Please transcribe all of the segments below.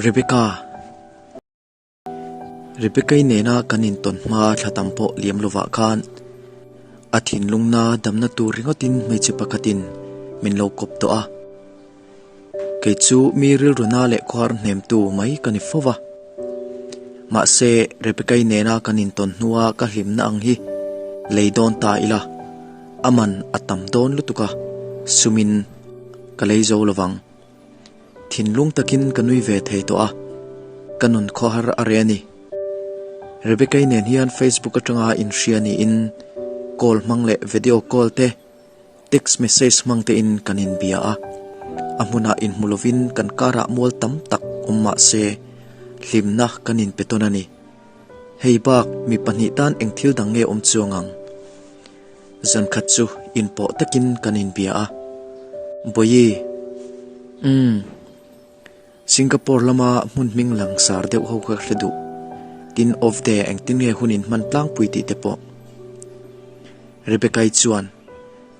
Rebecca. Rebecca-i nena kan intawn hma thla tam pawh liam lovah khan a thinlungna damna tur ringawtin hmeichhe pakhatin min lo kawp tawh a. Kei chu mi rilruna leh khuar hnemtu mai ka ni fo va. Mahse, Rebecca-i nena kan intawn hnua ka hlimna ang hi lei dawn ta ila, a man a tam dawn lutuk a, sumin ka lei zo lovang. Thinlung takin ka nui ve thei tawh a, ka nun khawhar a reh a ni. Rebecca-i nen hian Facebook atanga inhria niin call hmang leh video call te, text message hmang tein kan inbia a. A hmunah inhmu lovin kan karah mual tam tak awm mah se, hlimna kan inpe tawn a ni. Hei bak mi pahnih tan eng thil dang nge awm chuang ang? Zankhat chu inpawh takin kan inbia a. Bawihi, Umm. Singapore lama hmun hming langsar deuh ho kha ka hre duh. Tin off day engtin nge hun inhman tlangpui tih te pawh. Rebecca-i chuan,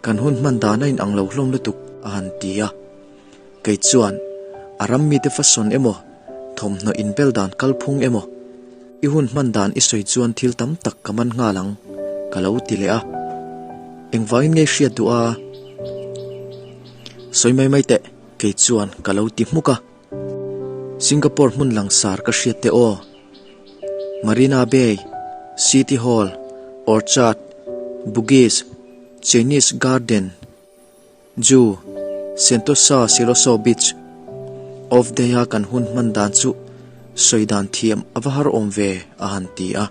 Kan hun hman dan a inang lo hlawm lutuk a han ti a. Kei chuan, A ram mite fasawn emaw, thawmhnaw inbel dan kalphung emaw, i hun hman dan i sawi chuan thil tam tak ka man nghal ang, ka lo ti leh a. Engvangin nge i hriat duh a? Sawi mai mai teh, kei chuan ka lo ti hmuk a. Singapore hmun langsar ka hriat teh aw. Marina Bay, City Hall, Orchard, Bugis, Chinese Garden, Ju, Sentosa Siloso Beach, Off day-a kan hun hman dan chu sawi dan thiam a va har awm ve a han ti a.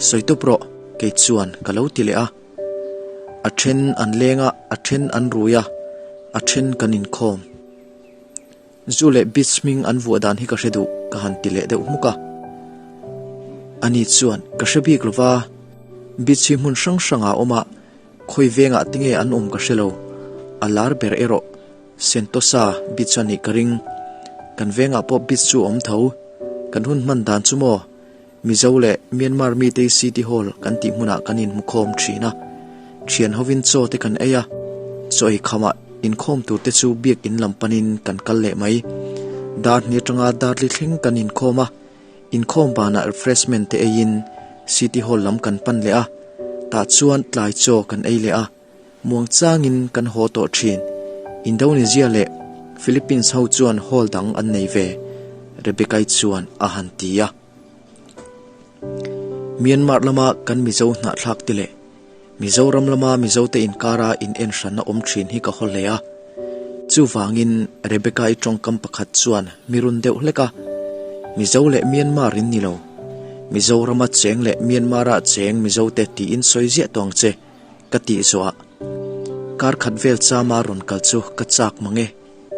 Sawi tawp rawh, kei chuan ka lo ti leh a. A then an leng a, a then an rui a, a then kan inkhawm. Zu leh beach hming an vuah dan hi ka hre duh ka han ti leh deuh hmuk a. Ani chuan ka hre bik lova, beach hi hmun hrang hrangah a awm a, Khawi vengah te nge an awm ka hre lo, a lar ber erawh Sentosa beach a nih ka ring. Kan vengah pawh beach chu a awm tho. Kan hun hman dan chu maw? Mizo leh Myanmar mite hi City Hall kan tih hmunah kan inhmu khawm thin a. Thian hovin chaw te kan ei a, chaw ei khamah inkhawm tur te chu biak in lam panin kan kal leh mai. Dar hnih atanga darli thleng kan inkhawm a. Inkhawm banah refreshment te eiin City Hall lam kan pan leh a, tah chuan tlai chaw kan ei leh a, muang changin kan haw tawh thin. Indonesia leh Philippines ho chuan hall dang an nei ve, Rebecca-i chuan a han ti a. Myanmar lama kan Mizo hnahthlak te leh Mizoram lama Mizote inkara in en hranna awm thin hi ka haw hle a. Chuvangin Rebecca-i tawngkam pakhat chuan mi run deuh hlek a, Mizo leh Myanmar in ni lo. Mizorama cheng leh Myanmar-a cheng Mizote tiin sawi ziah tawh ang che, ka tih zawhah kar khat vel chama rawn kal chu ka chak mang e,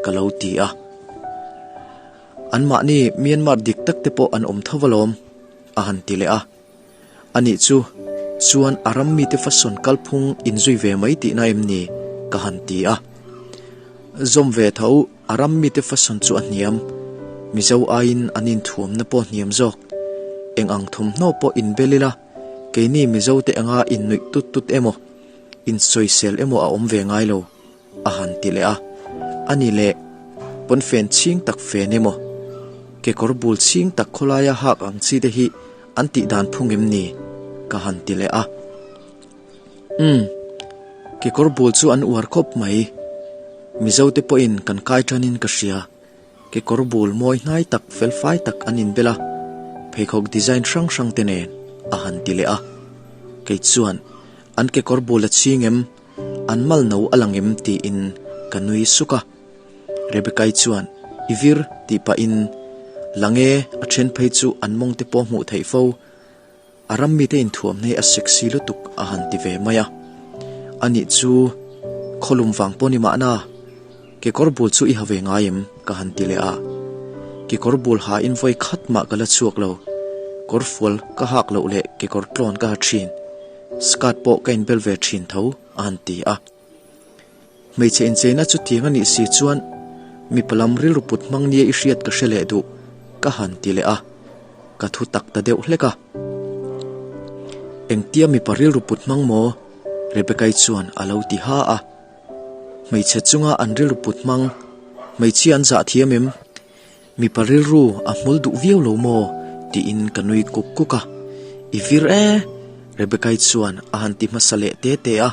ka lo ti a. Anmahni Myanmar dik tak te pawh an awm tho alawm, a han ti leh a. Anih chu, chuan a ram mite fasawn kalphung inzui ve mai tihna em ni? ka han ti a. Zawm ve tho, a ram mite fasawn chu a hniam. Mizo aiin an inthuamna pawh hniam zawk. Eng ang thawmhnaw pawh inbel ila, keini Mizote anga innuih tut tut emaw, insawisel emaw a awm ve ngai lo. A han ti leh a, Ani leh, pawnfen chhing tak fen emaw, kekawr bul chhing tak khawlaia hak ang chi te hi an tih dan phung em ni? ka han ti leh a. Umm, kekawr bul chu an uar khawp mai. Mizo te pawhin kan kai tanin ka hria. Kekawr bul mawi hnai tak felfai tak an inbel a, pheikhawk design hrang hrang te nen a han ti leh a. Kei chuan, An kekawr bul a chhing em? An mal no a lang em tiin ka nui suk a. Rebecca-i chuan, I vir tih pahin, Lang e, a then phei chu an mawng te pawh hmuh theih fo. A ram mite inthuamna hi a sexy lutuk a han ti ve mai a. Anih chu khawlum vang pawh ni mahna, kekawr bul chu i ha ve ngai em? ka han ti leh a. Kekawr bul ha in vawi khat mah ka la chhuak lo. Kawr fual ka hak loh leh kekawr tlawn ka ha thin. Skirt pawh ka inbel ve thin tho, a han ti a. Hmeichhe incheina chutiang a nih si chuan mipa lam rilru put hmang nia i hriat ka hre leh duh, ka han ti leh a. Ka thu tak ta deuh hlek a. Engtia mipa rilru put hmang maw? Rebecca-i chuan a lo ti ha a. Hmeichhe chunga an rilru put hmang, hmeichhia an zah thiam em? Mipa rilru a hmul duh viau lo maw? tiin ka nui kuk kuk a. I vir e! Rebecca-i chuan a han ti hmasa leh te te a.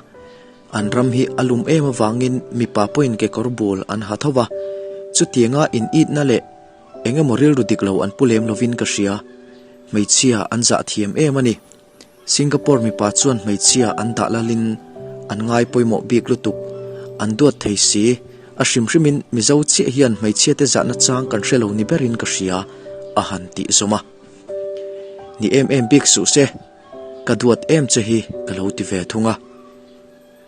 An ram hi a lum em avangin mipa pawhin kekawr bul an ha tho va, chutianga in itna leh eng emaw rilru dik lo an pu lem lovin ka hria. Hmeichhia an zah thiam em a ni. Singapore mipa chuan hmeichhia an dah lalin an ngai pawimawh bik lutuk. An duat thei si. A hrim hrimin Mizo chiah hian hmeichhiate zahna chang kan hre lo ni berin ka hria, a han tih zawm a. Ni em em bik suh se, ka duat em che hi ka lo ti ve thung a.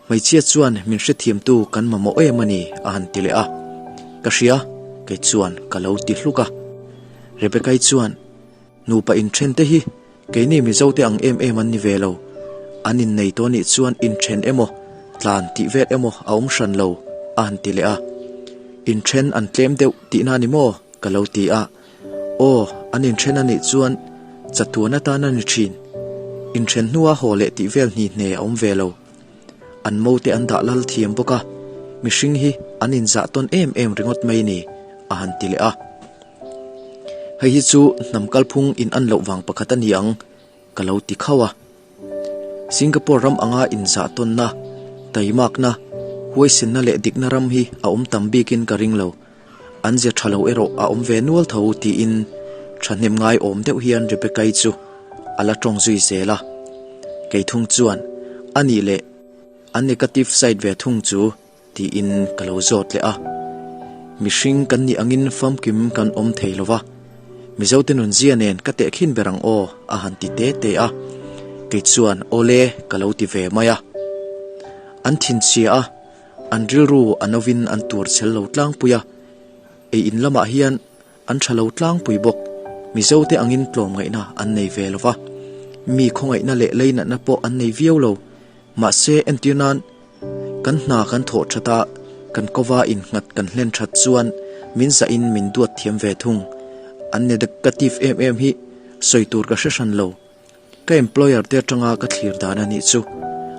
Hmeichhia chuan min hrethiamtu kan mamawh em a ni, a han ti leh a. Ka hria, kei chuan ka lo ti hluk a. Rebecca-i chuan, Nupa inthen te hi keini Mizote ang em em an ni ve lo. An innei tawh nih chuan inthen emaw, tlan tih vel emaw a awm hran lo, a han ti leh a. Inthen an tlem deuh tihna ni maw? ka lo ti a. Aw, an inthen a nih chuan chatuan atan a ni thin. Inthen hnua haw leh tih vel hni hne a awm ve lo. An mote an dah lal thiam bawk a, mihring hi an inzah tawn em em ringawt mai ni, a han ti leh a. Hei hi chu hnam kalphung in an loh vang pakhat a ni ang, ka lo ti khauh a. Singapore ram anga inzah tawnna, taimakna, huaisenna leh dikna ram hi a awm tam bikin ka ring lo. An zia tha lo erawh a awm ve nual tho tiin thahnem ngai awm deuh hian Rebecca-i chu a la tawng zui zel a. Kei thung chuan, A nih leh, an negative side ve thung chu tiin ka lo zawt leh a. Mihring kan nih angin famkim kan awm thei lo va, Mizote nunzia nen ka tehkhin ber ang aw a han ti te te a. Kei chuan awle ka lo ti ve mai a. An thinchhia a, an rilru a novin an tur chhel lo tlangpui a. Ei in lamah hian An tha lo tlangpui bawk. Mizote angin tlawmngaihna an nei ve lo va, mi khawngaihna leh leinatna pawh an nei viau lo. Mahse, entir nan, kan hna kan thawh that a, kan kova innghat kan hlen that chuan min zahin min duat thiam ve thung. An negative em em hi sawi tur ka hre hran lo. Ka employer te atanga ka thlir dan a nih chu.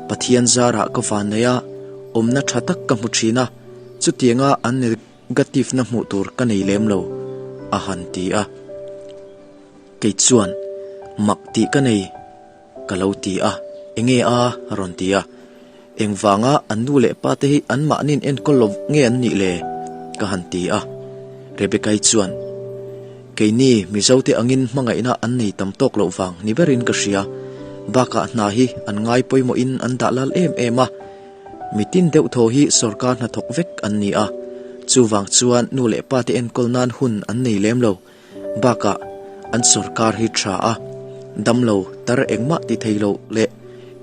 Pathian zarah ka van nei a, awmna tha tak ka hmu thin a, chutianga an negative na hmuh tur ka nei lem lo, a han ti a. Kei chuan, Mak tih ka nei, ka lo ti a, Enge a? a rawn ti a. Engvanga an nu leh pa te hi anmahniin enkawl lo nge an nih le? ka han ti a. Rebecca-i chuan, Keini Mizote angin hmangaihna an nei tam tawk loh vang ni berin ka hria. Bakah hna hi an ngai pawimawhin an dah lal em em a. Mitin deuh thaw hi sawrkar hnathawk vek an ni a. Chuvang chuan nu leh pa te enkawl nan hun an nei lem lo. Bakah an sawrkar hi tha a, damlo tar engmah ti thei lo leh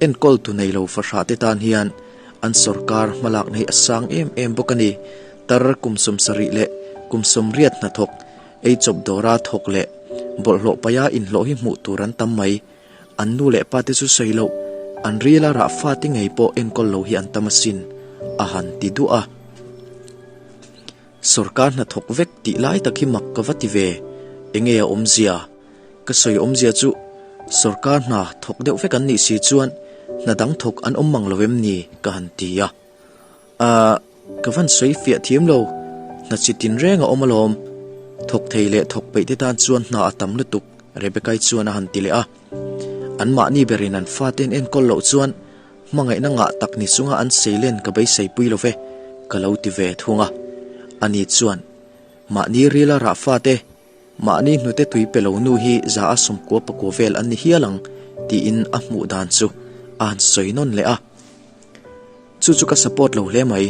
enkawl tu nei lo fahrah te tan hian an sawrkar hmalakna hi a sang em em bawk a ni. Tar kum 70 leh kum 80 hnathawk, eichawp dawra thawk leh bawlhhlawh paia inhlawh hi hmuh tur an tam mai. An nu leh pa te chu sawi loh, an rila rah fate ngei pawh enkawl lo hi an tam asin, a han ti duah a. Sawrkar hnathawk vek tih lai tak hi mak ka va ti ve, enge a awmzia? Ka sawi awmzia chu sawrkar hna thawk deuh vek an nih si chuan hna dang thawk an awm mang lo em ni ka han ti a. Ahh, ka van sawi fiah thiam lo, hna chi tin reng a awm alawm. Thawk thei leh thawk peih te tan chuan hna a tam lutuk, Rebecca-i chuan a han ti leh a. Anmahni berin an fate an enkawl loh chuan Hmangaihna ngah tak ni chunga an seilen ka beisei pui lo ve, ka lo ti ve thung a. Ani chuan, Mahni rila rah fate, mahni hnute tui pe lo nu hi za a sawmkua pakua vel an ni hial ang, tiin a hmuh dan chu a han sawi nawn leh a. Chu chu ka support lo hle mai.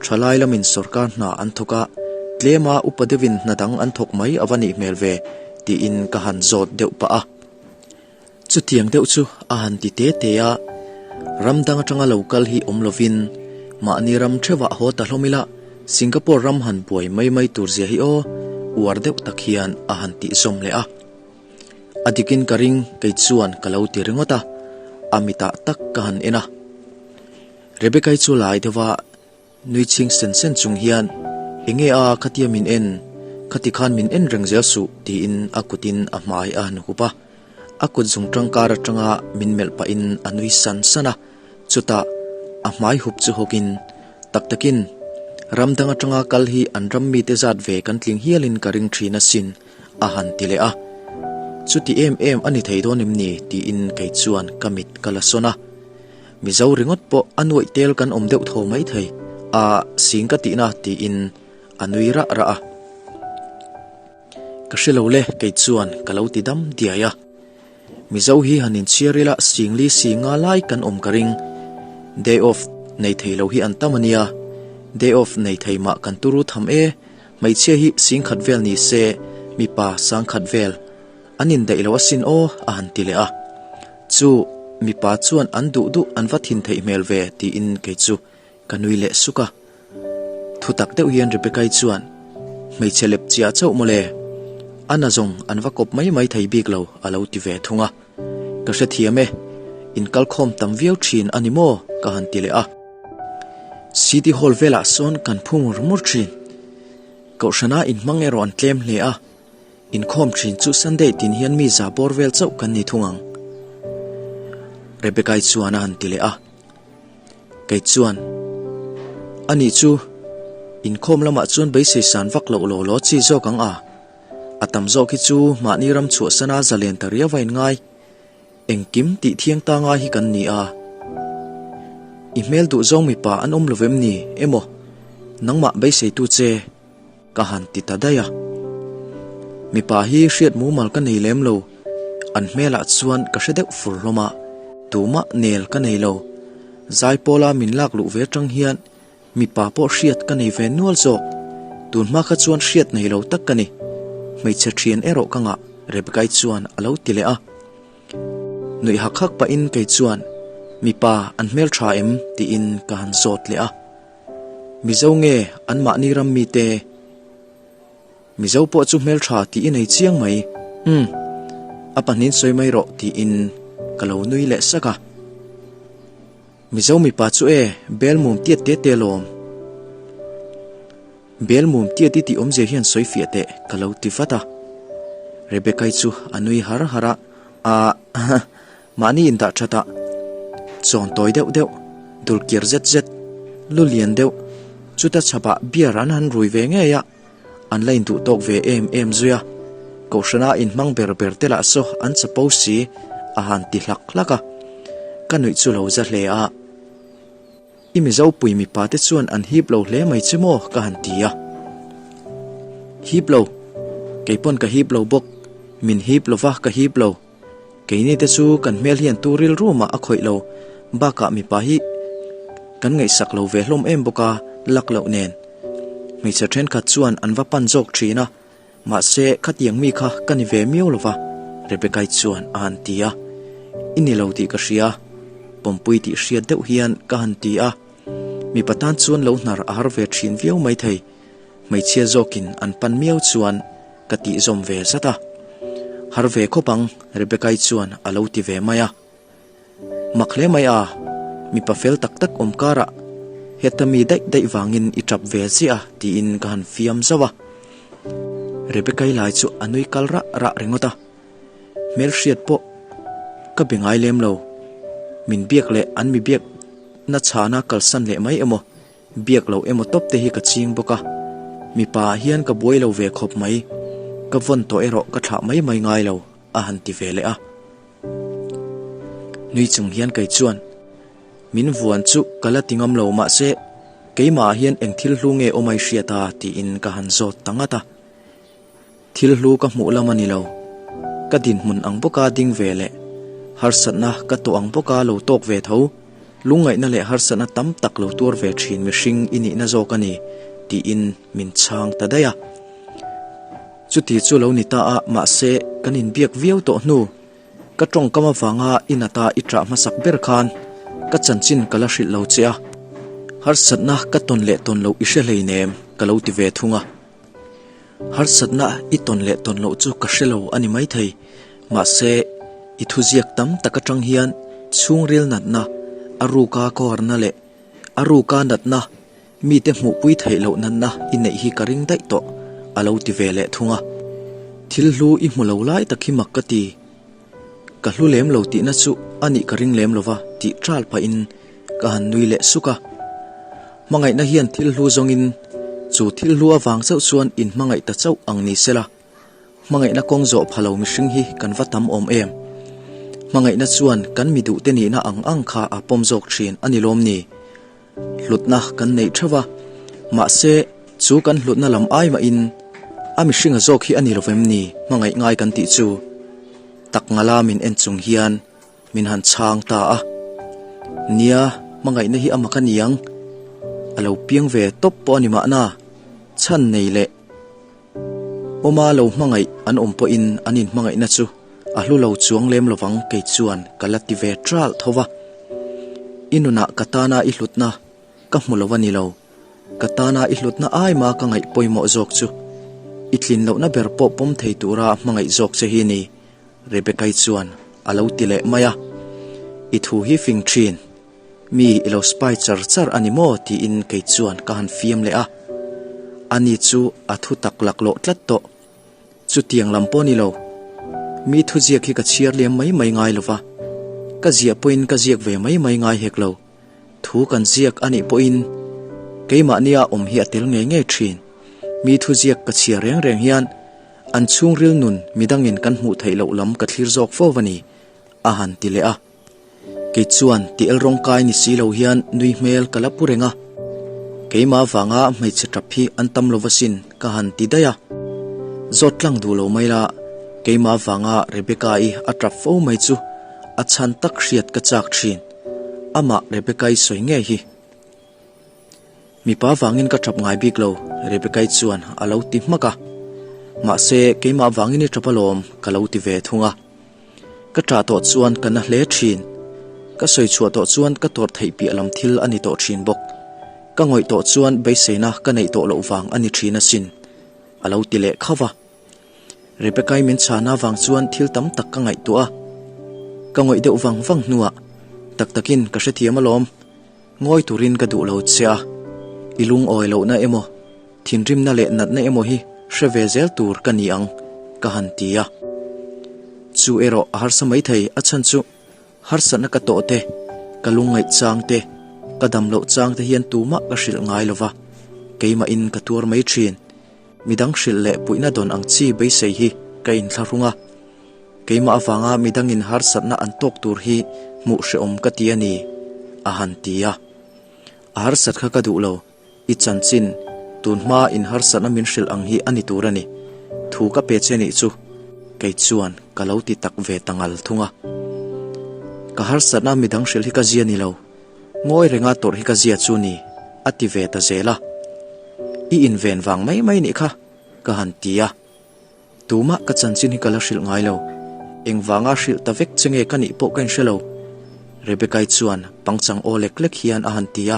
Thalai lamin sawrkar hna an thawk a, tlema upa deuhin hna dang an thawk mai a va nih hmel ve, tiin ka han zawt deuh pah a. Chutiang deuh chu a han ti te te a, ram dang atanga lo kal hi awm lovin mahni ram theuhah haw ta hlawm ila, Singapore ram han buai mai mai tur zia hi aw, uar deuh tak hian a han tih zawm leh a. A dikin ka ring kei chuan ka lo ti ringawt a, a mitah tak ka han en a. Rebecca-i chu lai deuh a, Nui chhing sen sen chung hian, Enge a, khatia min en, khati khan min en reng zel suh, tiin a kutin a hmai a han hup a. A kut zung tangkar atanga min melh pahin a nui san san a, chutah a hmai hup chu hawkin, Tak takin, Ram dang atanga kal hi an ram mite zat ve kan tling hialin ka ring thin asin, a han ti leh a. Chuti em em a ni thei dawn em ni? tiin kei chuan ka mit ka la sawn a. Mizo ringawt pawh a nuaih tel kan awm deuh tho mai thei a, sing ka tihna tiin a nui rah rah a. Ka hre lo le, kei chuan ka lo ti dam diai a. Mizo hi han inchhiar ila singli si nga lai kan awm ka ring. Day off nei thei lo hi an tam a nia. Day off nei thei mah kan turu tham e, hmeichhia hi singkhat vel ni se, mipa sangkhat vel. An indaih lo asin aw, a han ti leh a. Chu, mipa chuan an duh duh an va thin theih hmel ve tiin kei chu Ka nui leh suk a. Thutak deuh hian Rebecca-i chuan, Hmeichhe lep chiah chauh mawle. A na zawng an va kawp mai mai thei bik lo a lo ti ve thung a. Ka hrethiam e, in kalkhawm tam viau thin a ni maw? ka han ti leh a. City Hall velah sawn kan phu ngur ngur thin. Kohhrana inhmang erawh an tlem hle a. Inkhawm thin chu Sunday tin hian mi za bawr vel chauh kan ni thung ang. Rebecca-i chuan a han ti leh a. Kei chuan, Ani chu, inkhawm lamah chuan beisei san vak loh law law chi zawk ang a. A tam zawk hi chu mahni ram chhuahsana zalen ta riau a inngai. Engkim tih thiang ta ngai hi kan ni a. I hmel duh zawng mipa an awm lo vem ni emaw? Nangmah beiseitu che. Ka han ti ta daih a. Mipa hi hriat mumal ka nei lem lo, an hmelah chuan ka hre deuh fur hlawm a, tumah nel ka nei lo. Zaipawla min lak luh ve atang hian mipa pawh hriat ka nei ve nual zawk, tunhma kha chuan hriat nei lo tak ka ni. Hmeichhe thian erawh ka ngah, Rebecca-i chuan a lo ti leh a. Nuih hak hak pahin kei chuan, Mipa an hmeltha em? tiin ka han zawt leh a. Mizo nge an mahni ram mite? Mizo pawh chu hmeltha tih i nei chiang mai. Umm, a pahnin sawi mai rawh tiin ka lo nui leh sak a. Mizo mipa chu e, bel mum tiat te te lawm. Bel mum tiat i tih awmzia hian sawi fiah teh ka lo ti vat a. Rebecca-i chu a nui har har a, Ahh, Mahni indah that a, chawn tawi deuh deuh, dul kir zet zet, lu lian deuh, chuta chhapah beer an han rui ve ngei a, an la induh tawk ve em em zui a, Kohhrana inhmang ber ber te lah saw an chapo si a han ti hlak hlak a, ka nuih chu lo za hle a. I Mizo pui mipa te chuan an hip lo hle mai che maw? ka han ti a. Hip lo. Kei pawn ka hip lo bawk. Min hip lo va, ka hip lo. Keini te chu kan hmel hian tu rilru mah a khawih lo. Bakah mipa hi kan ngaihsak lo ve hlawm em bawk a, lak loh nen. Hmeichhe thenkhat chuan an va pan zawk thin a. Mahse, khatiang mi kha ka ni ve miau lo va, Rebecca-i chuan a han ti a. I ni lo tih ka hria, pawmpui tih hriat deuh hian ka han ti a. Mipa tan chuan lo hnar a har ve thin viau maithei, hmeichhia zawkin an pan miau chuan ka tih zawm ve zat a. Har ve khawp ang, Rebecca-i chuan a lo ti ve mai a. Mak hle mai a, mipa fel tak tak awm karah heta mi daih daih vangin i tap ve ziah a tiin ka han fiam zauh a. Rebecca-i lai chu a nui kal rah rah ringawt a, hmelhriat pawh ka be ngai lem lo. Min biak leh an mi biak na chhana kalsan leh mai emaw, biak loh emaw tawp te hi ka ching bawk a, mipa ah hian ka buai lo ve khawp mai, ka vawn tawh erawh ka thlah mai mai ngai lo a han ti ve leh a. Nui chung hian kei chuan, Min vuan chu ka la ti ngam lo mahse keimahah hian eng thil hlu nge awm ai hriat a? tiin ka han zawt ta ngat a. Thil hlu ka hmuh lam a ni lo. Ka dinhmun ang bawka ding ve leh harsatna ka tawh ang bawka lo tawk ve tho, lungngaihna leh harsatna tam tak lo tuar ve thin mihring i nihna zawk a ni, tiin min chhang ta daih a. Chuti chu lo ni ta a, mahse kan inbiak viau tawh hnu, ka tawngkam avanga i nata i ṭah hmasak ber khan ka chanchin ka la hrilh lo che a, harsatna ka tawn leh tawn loh i hre hleinem ka lo ti ve thung a. Harsatna i tawn leh tawn loh chu ka hre lo a ni maithei, mahse i thuziak tam tak aṭang hian chhungril natna, a ruka khawharna leh a ruka natna, Mite hmuhpui theih loh natna i neih hi ka ring daih tawh, a lo ti ve leh thung a. Thil hlu i hmu lo lai tak hi mak ka ti. Ka hlu lem lo tihna chu a nih ka ring lem lo va tih ṭal pahin ka han nui leh suk a. Hmangaihna hian thil hlu zawngin chu thil hlu avang chauh chuan inhmangaih ta chauh ang ni sela, hmangaihna kawng zawh pha lo mihring hi kan va tam awm em? Hmangaihna chuan kan mi duhte nihna ang ang kha a pawm zawk thin a ni lawm ni? Hlutna kan neih theuh a, mahse chu kan hlutna lam ai mahin a mihringa zawk hi a ni lovem ni hmangaih ngai kan tih chu? Tak ngala min en chung hian Min han chhang ta a. Nia, hmangaihna hi a mak a niang. A lo piang ve tawp pawh a ni mahna. Chhan nei leh awma lo hmangaih an awm pawhin an inhmangaihna chu a hlu lo chuang lem lovang kei chuan ka la ti ve ṭalh tho va. I nunah ka tana i hlutna ka hmu lo a ni lo. Ka tana i hlutna aima ka ngaih pawimawh zawk chu i tlin lohna ber pawh pawm thei tura hmangaih zawk che hi ni. Rebecca-i chuan a lo ti leh mai a, I thu hi fing thin, mi i lo spy char char a ni maw? tiin kei chuan ka han fiam leh a. Ani chu a thu tak laklawh tlat tawh. Chutiang lam pawh ni lo, mi thuziak hi ka chhiar liam mai mai ngai lo va, ka ziah pawhin ka ziak ve mai mai ngai hek lo. Thu kan ziak a nih pawhin keimahnia awm hi a tel ngei ngei thin. Mi thuziak ka chhiar reng reng hian an chhungril nun midangin kan hmuh theih loh lam ka thlir zawk fo a ni, a han ti leh a. Kei chuan ti el rawng kai ni si lo hian nui hmel ka la pu reng a. Keimah vanga hmeichhe tap hi an tam lo asin ka han ti daih a. Zawt tlang duh lo mai la, keimah vanga Rebecca-i a tap fo mai chu a chhan tak hriat ka chak thin. Amah Rebecca-i sawi ngei hi. Mipa vangin ka tap ngai bik lo, Rebecca-i chuan a lo ti hmak a. Mahse, keimah vangin i tap alawm, ka lo ti ve thung a. Ka tah tawh chuan ka na hle thin. Ka sawi chhuah tawh chuan ka tawrh theih piah lam thil a ni tawh thin bawk. Ka ngawih tawh chuan beiseina ka neih tawh loh vang a ni thin asin, a lo ti leh khauh a. Rebecca-i min chhana vang chuan thil tam tak ka ngaihtuah a, ka ngawih deuh vang vang hnuah tak takin ka hrethiam alawm, ngawi turin ka duh lo che a, i lungawi lohna emaw, thinrimna leh natna emaw hi hre ve zel tur ka ni ang, ka han ti a. Chu erawh a harsa maithei a chhan chu harsatna ka tawh te, ka lungngaih chang te, ka dam loh chang te hian tumah ka hrilh ngai lova, keimahin ka tuar mai thin. Midang hrilh leh puihna dawn ang chi beisei hi ka inthlahrung a, keimah avanga midangin harsatna an tawk tur hi hmuh hrehawm ka ti a ni, a han ti a. A harsat kha ka duh lo, i chanchin, tun hmaa in harsatna min hrilh ang hi a ni tur a ni, thu ka pe che nih chu, kei chuan ka lo ti tak ve ta ngal thung a. Ka harsatna midang hrilh hi ka zia ni lo. Ngawi renga tawrh hi ka zia chu ni, a ti ve ta zel a. I inven vang mai mai nih kha, ka han ti a. Tumah ka chanchin hi ka la hrilh ngai lo. Engvanga hrilh ta vek che nge ka nih pawh ka inhre lo. Rebecca-i chuan pangchang aw lek lek hian a han ti a,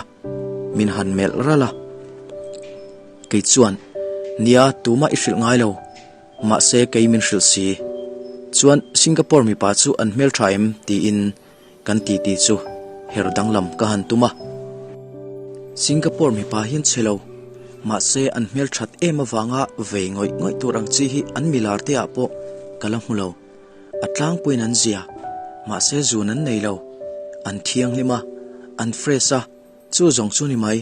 min han melh ralh a. Kei chuan, Nia, tumah i hrilh ngai lo. Mahse kei min hrilh si. Chuan Singapore mipa chu an hmeltha em? tiin Kan titi chu her danglam ka han tum a. Singapore mipa hian chhe lo, mahse an hmelthat em avanga vei ngawih ngawih tur ang chi hi an milar te ah pawh ka la hmu lo. A tlangpuiin an zia, mahse zun an nei lo. An thianghlim a, an fresh a, chu zawng chu ni mai.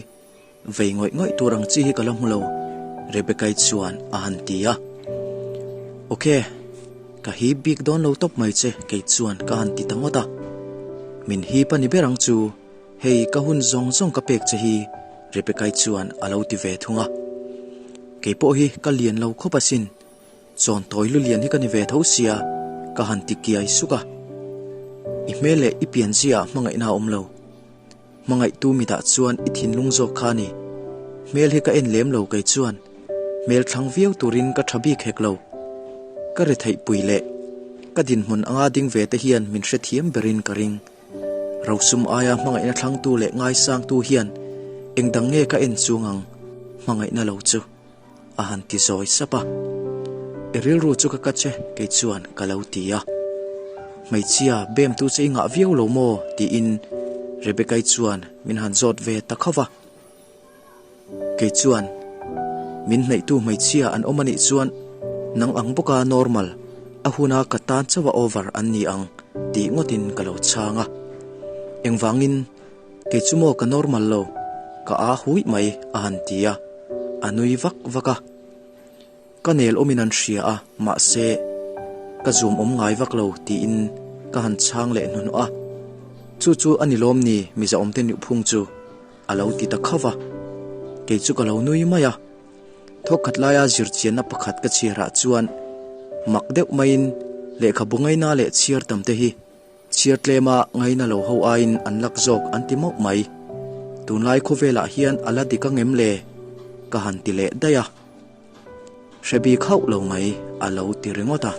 Vei ngawih ngawih tur ang chi hi ka la hmu lo, Rebecca-i chuan a han ti a. Ok, ka hip bik dawn lo tawp mai che, kei chuan ka han ti ta ngawt a. Min hip a ni ber ang chu, hei ka hun zawng zawng ka pek che hi, Rebecca-i chuan a lo ti ve thung a. Kei pawh hi ka lian lo khawp asin, Chawn tawi lu lian hi ka ni ve tho sia, ka han ti kiai suk a. I hmel leh i pianzia ah hmangaihna a awm lo. Hmangaihtu mitah chuan i thinlung zawk kha a ni. Hmel hi ka en lem lo kei chuan hmel thlang viau turin ka tha bik hek lo. Ka retheihpui leh ka dinhmun anga ding ve te hian min hrethiam berin ka ring. Rosum aia hmangaihna thlangtu leh ngaisangtu hian engdang nge ka en chung ang hmangaihna lo chu. A han ti zawi sap a. I rilru chu ka ka che, kei chuan ka lo ti a. Hmeichhia, bemtu che i ngah viau lo maw? tiin Rebecca-i chuan min han zawt ve ta khauh va. Kei chuan, Min hnaihtu hmeichhia an awm a nih chuan nang ang bawka normal, a huna ka tan chauh a over an ni ang tih ngawtin ka lo chhang a. Engvangin? Kei chu maw ka normal lo. Ka aa huih mai, a han ti a, a nui vak vak a. Ka nel awmin an hria a, mahse, ka zum awm ngai vak lo, tiin ka han chhang leh hnuhnawh a. Chu chu a ni lawm ni mizaawmte nuhphung chu? a lo ti ta khauh va. Kei chu ka lo nui mai a. Thawkkhat laia zirchianna pakhat ka chhiarah chuan mak deuh maiin lehkhabu ngaina leh chhiar tam te hi chhiar tlema ngaina lo ho aiin an lak zawk an ti mauh mai. Tunlai khawvelah hian a la dik angem le? Ka han ti leh daih a. Hre bik hauh lo mai a lo ti ringawt a.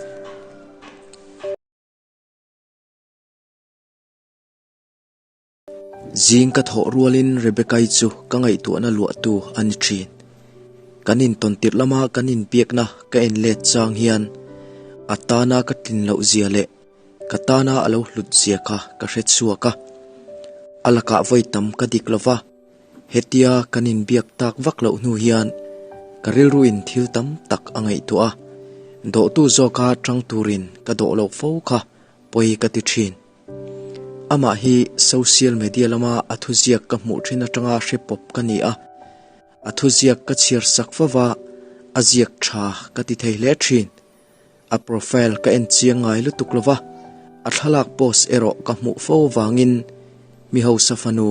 Zing ka thawh rualin Rebecca-i chu ka ngaihtuahna luahtu a ni thin. Kan intawn tirh lama kan inbiakna ka en let chang hian a tana ka tlin loh zia leh ka tana a lo hlut zia kha ka hre chhuak a. A lakah vawi tam ka dik lo va, hetia kan inbiak tak vak loh hnu hian ka rilruin thil tam tak a ngaihtuah a, dawhtu zawka tang turin ka dawh loh fo kha pawi ka ti thin. Amah hi social media lama a thuziak ka hmuh thin atanga hre pawp ka ni a, a thuziak ka chhiar sak fo va, a ziak tha ka ti thei hle thin. A profile ka en chiang ngai lutuk lo va, a thlalak post erawh ka hmuh fo vangin mi hausa fanu,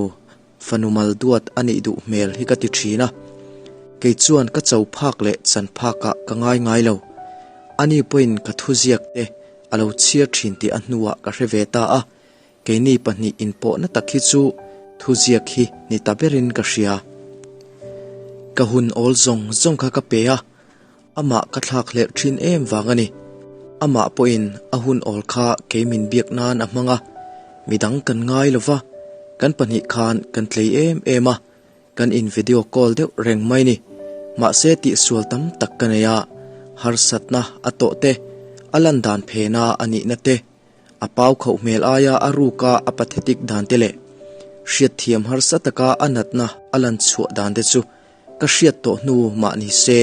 fanu mal duat a nih duh hmel hi ka ti thin a. Kei chuan ka cho phak leh chan phakah ka ngai ngai lo. Ani pawhin ka thuziak te a lo chhiar thin tih a hnuah ka hre ve ta a, keini pahnih inpawhna tak hi chu thuziak hi ni ta berin ka hria. Ka hun awl zawng zawng kha ka pe a, amah ka thlak hlerh thin em vang a ni. Amah pawhin a hun awl kha kei min biak nan a hmang a, midang kan ngai lo va, kan pahnih khan kan tlei em em a, Kan in video call deuh reng mai ni. Mahse tihsual tam tak ka nei a, harsatna a tawh te, a lan dan phena a nihna te, a pau khauh hmel aia a ruka a pathetic dan te leh hriatthiam harsa taka a natna a lan chhuah dan te chu ka hriat tawh hnu mah ni se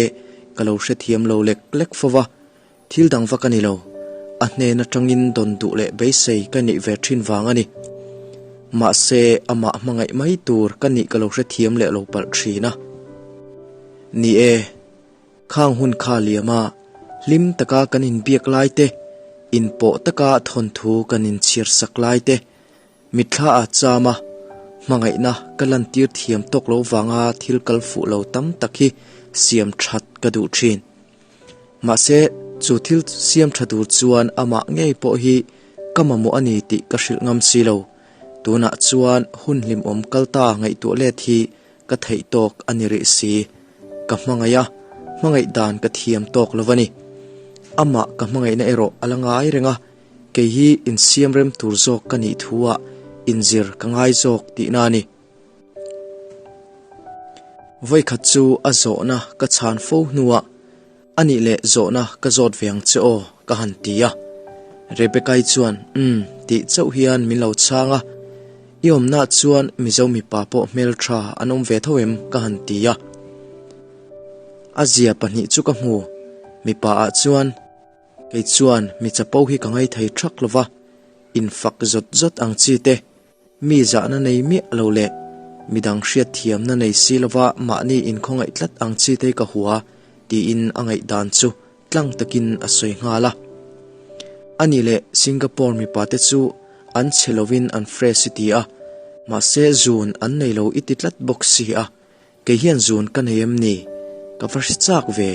ka lo hrethiam lo lek lek fo va. Thil dang vak a ni lo, a hnen atangin dawn duh leh beisei ka neih ve thin vang a ni. Mahse, amah hmangaih mai tur ka nih ka lo hrethiam leh lo palh thin a. Ni e, khang hun kha liama hlim taka kan inbiak lai te, inpawh taka thawnthu kan inchhiar sak lai te, mitthla a cham a, hmangaihna ka lantir thiam tawk lo vanga thil kal fuh lo tam tak hi siam that ka duh thin. Mahse, chu thil siam tha tur chuan amah ngei pawh hi ka mamawh a ni tih ka hrilh ngam si lo. Tunah chuan hun hlimawm kal ta ngaihtuah let hi ka theih tawk a ni rih si. Ka hmangaih a, hmangaih dan ka thiam tawk lo a ni. Amah ka hmangaihna erawh a la ngai reng a, kei hi insiam rem tur zawk ka nih thu-ah inzir ka ngai zawk tihna a ni. Vawikhat chu a zawhna ka chhan fo hnuah a nih leh zawhna ka zawt ve ang che aw ka han ti a. Rebecca-i chuan umm tih chauh hian min lo chhang a, I awmnaah chuan Mizo mipa pawh hmeltha an awm ve tho em ka han ti a. A zia pahnih chu ka hmu, mipa ah chuan kei chuan mi chapo hi ka ngaithei thak lova, infak zawt zawt ang chi te, Mi zahna nei miah lo leh midang hriatthiamna nei si lova mahni inkhawngaih tlat ang chi te ka hua tiin a ngaihdan chu tlang takin a sawi nghal a. Ani leh Singapore mipa te chu an chhe lovin an fresh i ti a, mahse zun an nei lo i ti tlat bawk si a, kei hian zun ka nei em ni? Ka va hre chak ve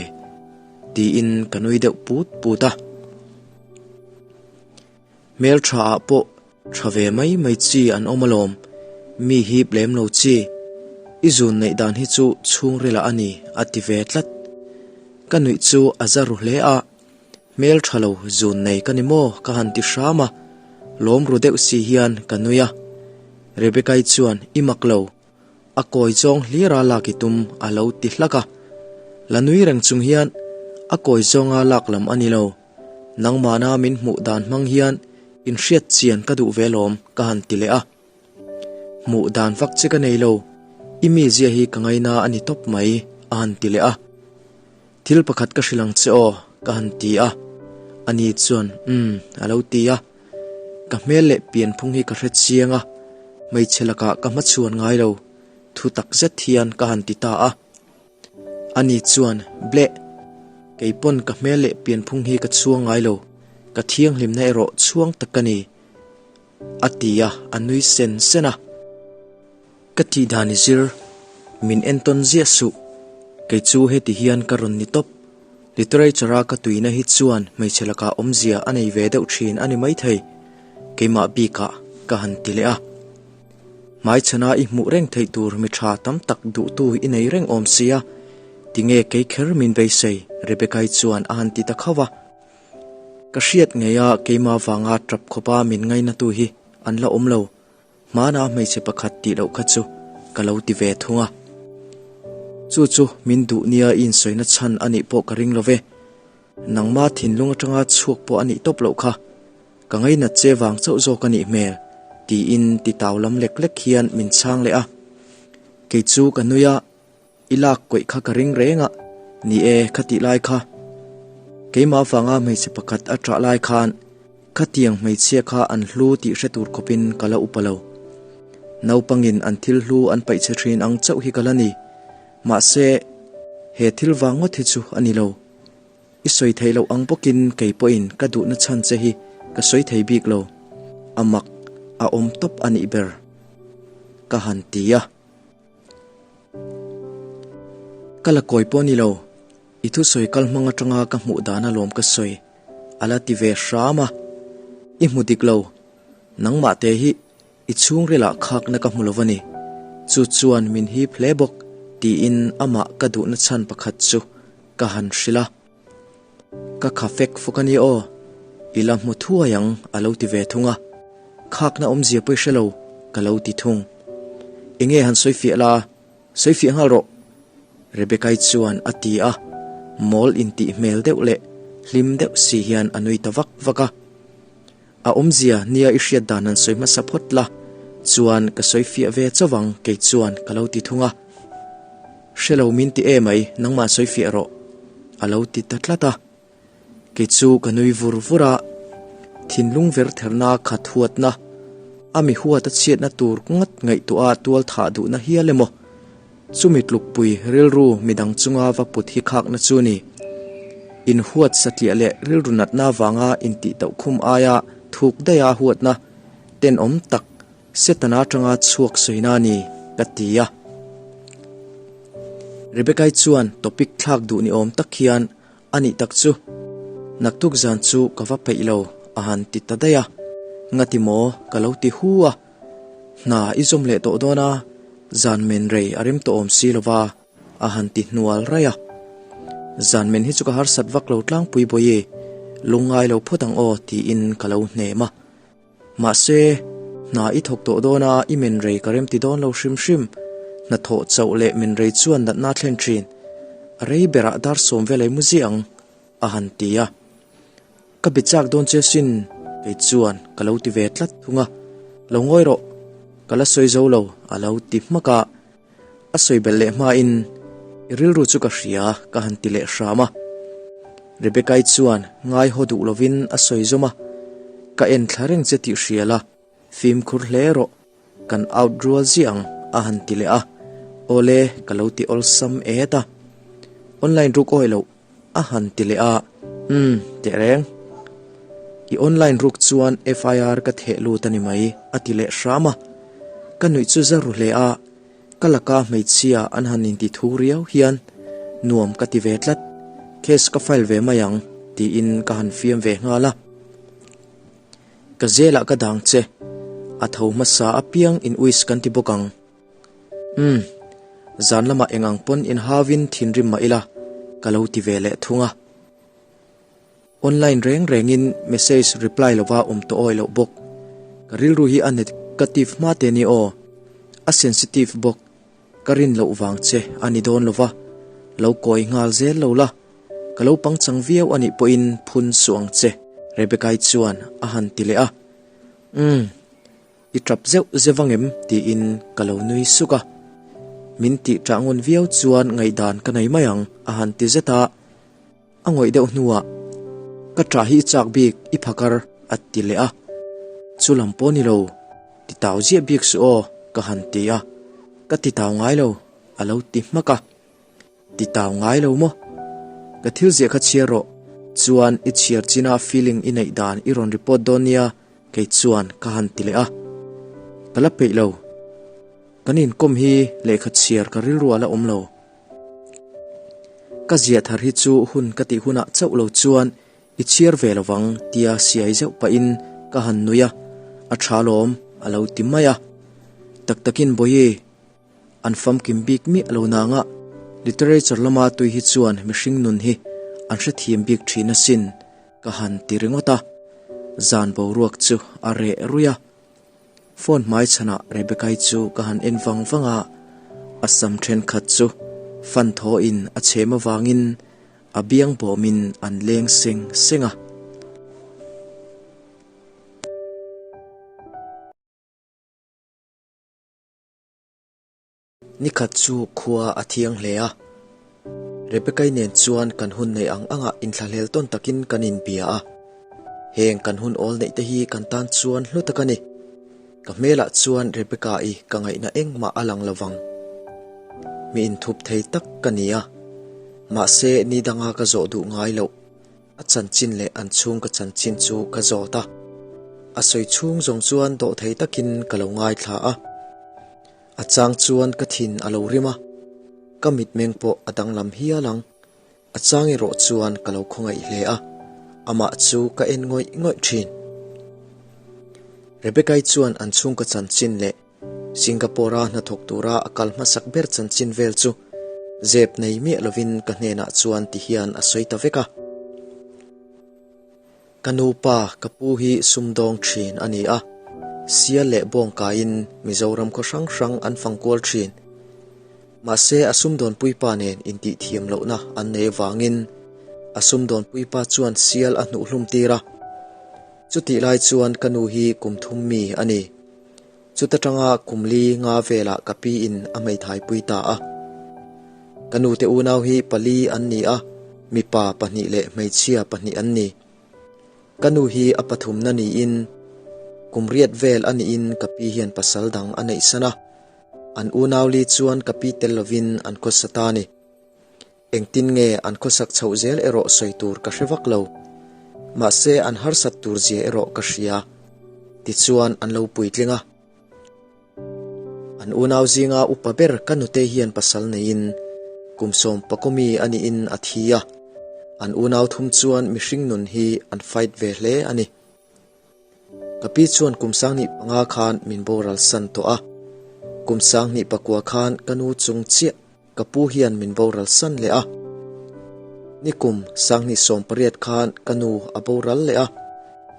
tiin ka nui deuh put put a. Hmeltha ah pawh tha ve mai mai chi an awm alawm, mi hip lem lo chi. I zun neih dan hi chu chhungrilah a ni a ti ve tlat. Ka nuih chu a za ru hle a, hmeltha lo zun nei ka ni maw ka han ti hram a, lawm ru deuh si hian ka nui a. Rebecca-i chuan i mak lo, a kawi zawng hlira lak i tum a lo ti hlak a. La nui reng chung hian a kawi zawnga lak lam a ni lo. Nangmahna min hmuh dan hmang hian inhriat chian ka duh ve lawm ka han ti leh a. Hmuh dan vak che ka nei lo, i mizia hi ka ngaina a ni tawp mai a han ti leh a. Thil pakhat ka hrilh ang che aw ka han ti a. Ani chuan umm a lo ti a. Ka hmel leh pianphung hi ka hre chiang a, hmeichhe lakah ka hmachhuan ngai lo. Thu tak zet hian ka han ti ta a. Ani chuan, Bleh! Kei pawn ka hmel leh pianphung hi ka chhuang ngai lo, ka thianghlimna erawh chhuang tak ka ni, a ti a, a nui sen sen a. Ka tih dan i zir, min entawn ziah suh, kei chu heti hian ka rawn ni tawp. Literature-a ka tuina hi chuan hmeichhe lakah awmzia a nei ve deuh thin a ni maithei, keimah bikah ka han ti leh a. Hmaichhana i hmuh reng theih tur mi tha tam tak duhtu i nei reng awm sia, tinge kei kher min beisei? Rebecca-i chuan a han ti ta khauh a. Ka hriat ngei a, keimah vanga tap khawpa min ngainatu hi an la awm lo. Hmana hmeichhe pakhat tih loh kha chu ka lo ti ve thung a. Chu chu min duh nia i insawina chhan a nih pawh ka ring lo ve. Nangma thinlung atanga chhuak pawh a nih tawp loh kha. Ka ngainat che vang chauh zawk a nih hmel, tiin titau lam lek lek hian min chhang leh a. Kei chu ka nui a, i lak kawih kha ka ring reng a, ni e, kha tih lai kha. Keimah vanga hmeichhe pakhat a ṭah lai khan khatiang hmeichhia kha an hlu tih hre tur khawpin ka la upa lo. Naupangin an thil hlu an paih chhe ṭhin ang chauh hi ka la ni. Mahse, he thil vang ngawt hi chu a ni lo. I sawi theih loh ang bawkin kei pawhin ka duhna chhan che hi ka sawi thei bik lo, a mak a awm tawp a nih ber ka han ti a. Ka la kawi pawh a ni lo, i thusawi kal hmang atanga ka hmuh dan alawm ka sawi a la ti ve hram a, i hmu dik lo, nangmah te hi I chhungrilah khakna ka hmu lo a ni. Chu chuan min hip hle bawk, tiin amah ka duhna chhan pakhat chu ka han hrilh a. Ka kha fek fawk a ni aw, i la hmu thuai ang a lo ti ve thung a. Khakna awmzia pawh i hre lo, ka lo ti thung. Enge han sawi fiah la, sawi fiah nghal rawh, Rebecca-i chuan a ti a. Mawl intih hmel deuh leh hlim deuh si hian a nui ta vak vak a. A awmzia nia i hriat dan han sawi hmasa phawt la, chuan ka sawi fiah ve chauh ang kei chuan ka lo ti thung a. Hre lo min ti e mai, nangmah sawi fiah rawh a lo ti ta tlat a. Kei chu ka nui vur vur a, thinlung ver therna khat huatna, a mi huat a chhiatna tur ngawt ngaihtuah a tual thah duhna hial emaw, chumi tlukpui rilru midang chunga va put hi khakna chu ni. Inhuat satliah leh rilru natna vanga intih tauhkhum aia thuk daiha huatna tenawm tak Setana atanga chhuak sawina a ni, ka ti a. Rebecca-i chuan topic thlak duh ni awm tak hian a nih tak chu, Naktuk zan chu ka va peih lo, a han ti ta daih a. Ngati maw? ka lo ti hu a. Hna i zawm leh tawh dawn a, zan men rei a rem tawh awm si lo va, a han ti hnual raih a. Zan men hi chu ka harsat vak lo tlangpui bawi, lungngai lo phawt ang aw tiin ka lo hnem a. Mahse, hna i thawk tawh dawn a, i men rei ka rem ti dawn lo hrim hrim. Hnathawh chauh leh men rei chuan natna a thlen thin. A rei berah dar sawm vel ei mu ziah ang, a han ti a. Ka be chak dawn che sin, kei chuan ka lo ti ve tlat thung a. Lo ngawi rawh, ka la sawi zo lo, a lo ti hmak a. A sawi belh leh hmain, I rilru chu ka hria, ka han ti leh hram a. Rebecca-i chuan ngai haw duh lovin a sawi zawm a, Ka en thla reng che tih hria la, fimkhur hle rawh, kan out rual ziah ang, a han ti leh a. Awle, ka lo ti awlsam et a. Online ruk awih loh, a han ti leh a, Umm, tehreng. I online ruk chuan FIR ka theh lut a ni mai, a ti leh hram a. Ka nuih chu za ru hle a, ka laka hmeichhia an han inti thu riau hian nuam ka ti ve tlat, case ka file ve mai ang, tiin ka han fiam ve nghal a. Ka zelah ka dang che, a tho hmasa apiang in uis kan ti bawk ang. Umm, zan lamah eng ang pawn inhauvin thinrim mah ila, ka lo ti ve leh thung a. Online reng rengin message reply lova awm tawh awih loh bawk. Ka rilru hi a negative hma te ni aw. A sensitive bawk. Ka rin loh vang che a ni dawn lova, lo kawi nghal zel lo la. Ka lo pangchang viau a nih pawhin phun suh ang che, Rebecca-i chuan a han ti leh a. Umm. I tap zeuh zeuh ang em? tiin ka lo nui suk a. Min tih ṭah ngun viau chuan ngaihdan ka nei mai ang, a han ti zet a. A ngawih deuh hnuah, Ka ṭah hi i chak bik, i phakar, a ti leh a. Chu lam pawh ni lo, ti tau ziah bik suh aw, ka han ti a. Ka titau ngai lo, a lo ti hmak a. Titau ngai lo maw? Ka thil ziah kha chhiar rawh. Chuan i chhiar china feeling i neih dan i rawn report dawn nia, kei chuan ka han ti leh a. Ka la peih lo. Kan inkawm hi lehkha chhiar ka rilru a la awm lo. Ka ziah thar hi chu hun ka tih hunah chauh lo chuan i chhiar ve lovang tia siai zeuh pahin ka han nui a, a tha lawm a lo ti mai a. Tak takin Bawihi, an famkim bik miah lo nanga literature lama tui hi chuan mihring nun hi an hrethiam bik thin asin ka han ti ringawt a, zan boruak chu a reh ruih a. Phone hmai chhanah Rebecca-i chu ka han en vang vang a, a sam thenkhat chu fan thawhin a chhem avangin a biang bawmin an leng seng seng a. Nikhat chu khua a thiang hle a, Rebecca-i nen chuan kan hun neih ang angah inthlahlel tawn takin kan inbia a. Heng kan hun awl neih te hi kan tan chuan hlu tak a ni. Ka hmelah chuan Rebecca-i ka ngaihna engmah a lang lovang. Mi inthup thei tak ka ni a, mahse ni danga ka zawh duh ngai loh. A chanchin leh an chhungka chanchin chu ka zawt a, a sawi chhung zawng chuan dawhthei takin ka lo ngaithla a. A chang chuan ka thin a lo rim a, ka mitmeng pawh a danglam hial ang. A chang erawh chuan ka lo khawngaih hle a, amah chu ka en ngawih ngawih thin. Rebecca-i chuan an chhungka chanchin leh Singapore-a hnathawk tura a kal hmasak ber chanchin vel chu zep nei miah lovin ka hnenah chuan ti hian a sawi ta vek a. Ka nupa ka pu hi sumdawng thin a ni a, sial leh bawng kaiin Mizoram khaw hrang hrang an fang kual thin. Mahse a sumdawnpuipa nen intihthiam lohna an nei avangin a sumdawnpuipa chuan sial a hnuh hlum tir a. Chutih lai chuan ka nu hi kum thum mi a ni. Chuta tanga kum li nga velah ka pi in a hmeithaipui ta a. Ka nute unau hi pali an ni a, mipa pahnih leh hmeichhia pahnih an ni. Ka nu hi a pathumna niin kum riat vel a niin ka pi hian pasal dang a neihsan a, an unau li chuan ka pi tel lovin an khawsa ta a ni. Engtin nge an khawsak chhoh zel erawh sawi tur ka hre vak lo. Mahse an harsat tur zia erawh ka hria. Tichuan an lo puitling a. An unau zinga upa ber ka nute hian pasal neiin kum sawm pakawmi a niin a thi a. An unau thum chuan mihring nun hi an fight ve hle a ni. Ka pi chuan kum sanghnih panga khan min boral san tawh a. Kum sanghnih pakua khan ka nu chung chiah Ka pu hian min boral san leh a. Nikum sanghnih 18 khan ka nu a boral leh a,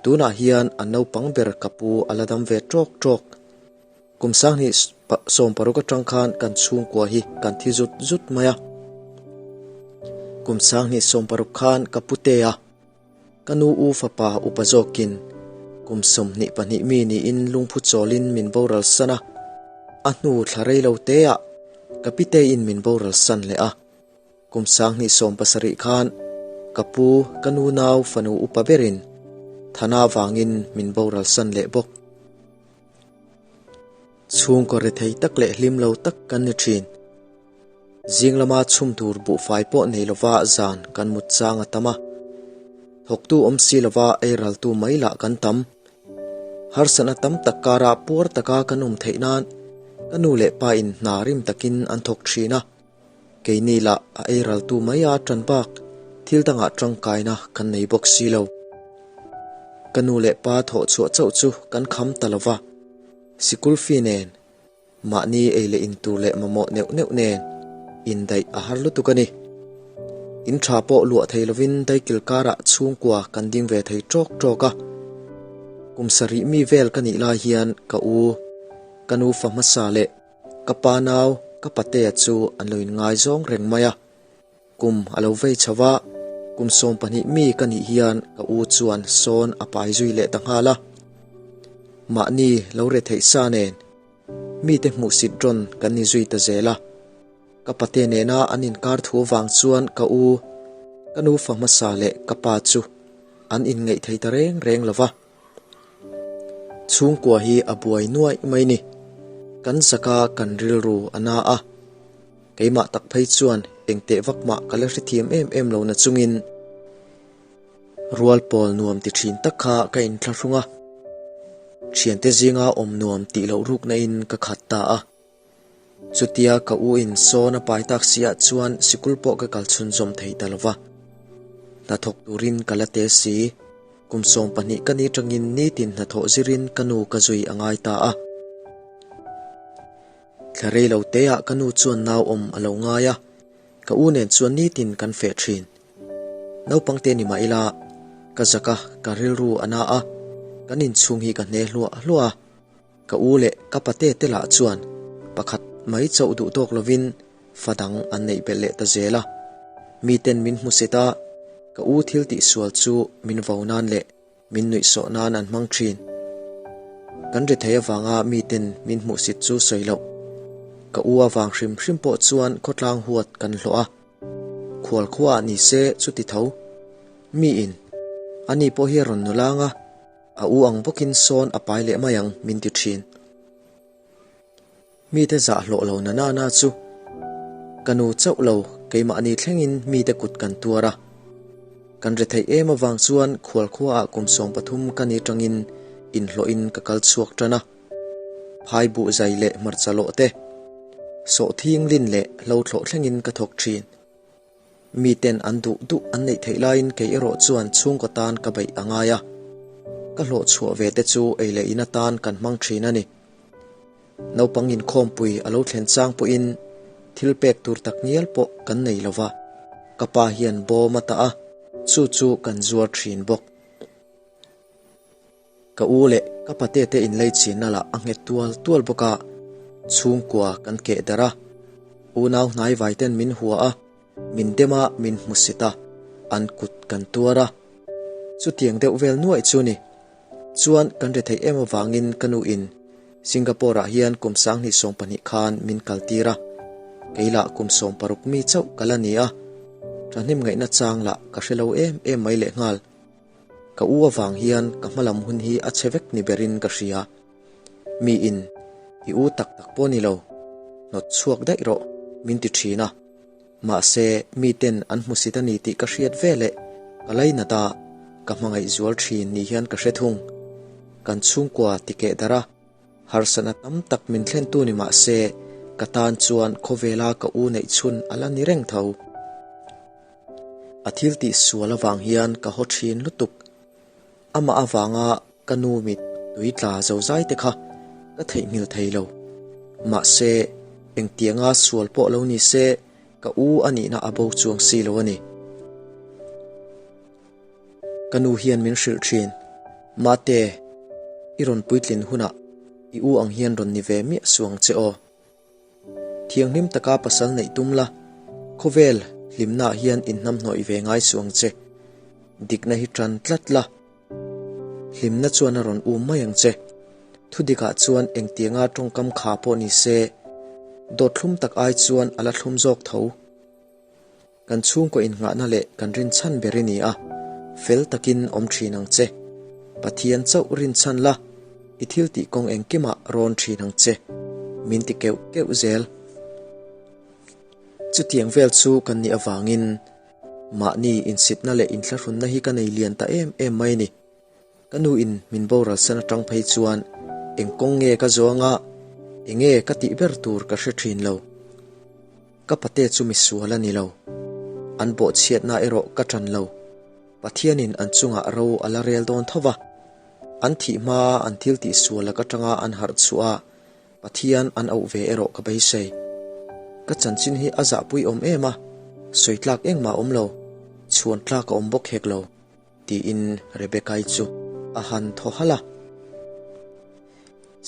tunah hian a naupang ber ka pu a la dam ve tawk tawk. Kum sanghnih 16 atang khan kan chhungkua hi kan thi zut zut mai a. Kum sanghnih 16 khan ka pute a. Ka nu u fapa upa zawkin kum 22 mi niin lungphu chawlin min boral san a, a hnu thla rei lo teah ka pitein min boral san leh a. Kum 2017 khan ka pu ka nu nau fanu upa berin thana vangin min boral san leh bawk. Chhungkaw rethei tak leh hlim lo tak kan ni thin. Zing lama chhum tur buhfai pawh nei lova zan kan mut chang a tam a, thawktu awm si lova ei raltu mai lah kan tam. Harsatna tam tak karah puar taka kan awm theih nan ka nu leh pa in hna rim takin an thawk thin a, keini lah a ei raltu mai a tan bak thil dangah tangkaina kan nei bawk si lo. Ka nu leh pa thawh chhuah chauh chu kan kham ta lova, sikul fee nen Mahni ei leh in tur leh mamawh neuh neuh nen indaih a har lutuk a ni. In tha pawh luah thei lovin daikil karah chhungkua kan ding ve thei tawk tawk a. Kum sarih mi vel ka nih lai hian ka u, ka nu fa hmasa leh ka pa nau ka patea chu an lo inngaizawng reng mai a. Kum a lo vei chho va, kum 12 mi ka nih hian ka u chuan sawn a pai zui leh ta nghal a. Mahni lo re theih sa nen mite hmuhsit rawn kan ni zui ta zel a. Ka pate nena an inkar thu avang chuan ka u, ka nu fa hmasa leh ka pa chu an inngeih thei ta reng reng lo va. Chhungkua hi a buai nuaih mai ni. Kan zak a, kan rilru a na a. Keimah tak phei chuan engteh vak mah ka la hrethiam em em lo na chungin rual pawl nuam ti thin tak kha ka inthlahrung a. Thiante zinga awm nuam tih loh rukna in ka khat ta a. Chutia ka u in sawn a pai tak si ah chuan sikul pawh ka kal chhunzawm thei ta lo va. Hnathawk turin ka la te si. Kum 12 ka ni tangin nitin hnathawh zirin ka nu ka zui a ngai ta a. Thla rei lo te ah ka nu chuan nau awm a lo ngai a, ka u nen chuan nitin kan feh thin. Naupang te ni mah ila, ka zak a, ka rilru a na a, kan inchhung hi ka hne hluah hluah a. Ka u leh ka pate te lah chuan pakhat mai chauh duh tawk lovin fa dang an neih belh leh ta zel a. Miten min hmusit a, ka u thil tihsual chu min vo nan leh min nuihsawh nan an hmang thin. Kan ri thei avanga miten min hmuhsit chu sawi loh. Ka u avang hrim hrim pawh chuan khawtlang huat kan hlawh a. Khual khuaah ni se chuti tho. Miin, Ani pawh hi a rawn nulang a. A u ang bawkin sawn a pai leh mai ang min ti thin. Mite zah hlawh lo na na na chu ka nu chauh lo keimahni thlengin mite kut kan tuar a. Kan retheih em avang chuan khualkhuaah kum 13 ka ni tangin inhlawhin ka kal chhuak tan a. Phai buh zai leh hmarcha lawh te, sawhthing lin leh hlo thlawh thlengin ka thawk thin. Miten an duh duh an neih theih laiin kei erawh chuan chhungkaw tan ka beih a ngai a. Ka hlawh chhuah ve te chu ei leh in atan kan hmang thin a ni. Naupang inkhawmpui a lo thlen chang pawhin thil pek tur tak ngial pawh kan nei lo va, ka pa hian bawm a tah a, chu chu kan zuar thin bawk. Ka u leh ka pate te inlei chinna lah a nghet tual tual bawk a, chhungkua kan keh darh a, unau hnai vai ten min hua a, min dem a, min hmusit a, an kut kan tuar a. Chutiang deuh vel nuaih chu ni. Chuan kan ri theih em avangin ka nu in Singapore ah hian kum 2020 khan min kal tir a, kei lah kum 16 mi chauh ka la ni a, thahnem ngaihna chang lah ka hre lo em em mai lehnghal. Ka u avang hian ka hmalam hun hi a chhe vek ni berin ka hria. Mi in, I u tak tak pawh ni lo, hnawt chhuak daih rawh, min ti thin a. Mahse, miten an hmusit a ni tih ka hriat veleh ka lainat a, ka hmangaih zual thin ni hian ka hre thung. Kan chhungkua ti keh darh a, harsatna tam tak min thlentu ni mah se, ka tan chuan khawvela ka u neih chhun a la ni reng tho. A thil tih sual avang hian ka haw thin lutuk. Amah avanga ka nu mit tui tla zozai te kha ka theihnghilh thei lo. Mahse, engtianga sual pawh lo ni se ka u a nihna a bo chuang si lo a ni. Ka nu hian min hrilh thin, Mate, i rawn puitlin hunah i u ang hian rawn ni ve miah suh ang che aw. Thianghlim taka pasal neih tum la, khawvel hlimnaah hian inhnamhnawih ve ngai suh ang che. Dikna hi tan tlat la, hlimna chuan a rawn um mai ang che. Thudikah chuan engtianga tawngkam kha pawh ni se, dawt thlum tak ai chuan a la thlum zawk tho. Kan chhungkaw innghahna leh kan rinchhan ber i ni a, fel takin awm thin ang che. Pathian chauh rinchhan la, i thil tih kawng engkimah rawn thin ang che, min ti keuh keuh zel. Chutiang vel chu kan nih avangin mahni insitna leh inthlahrunna hi ka nei lian ta em em mai a ni. Ka nu in min boral san atang phei chuan eng kawng nge ka zawng a, enge ka tih ber tur ka hre thin lo. Ka pate chu misual a ni lo. An bawhchhiatna erawh ka tan lo. Pathianin an chungah ro a la rel dawn tho va. An thih hmaa an thil tih sual lak atanga an harh chhuah a, Pathian an auh ve erawh ka beisei. Ka chanchin hi a zahpui awm em a, sawi tlak engmah a awm lo, chhuan tlak a awm bawk hek lo. Tiin Rebecca-i chu a han thaw halh a.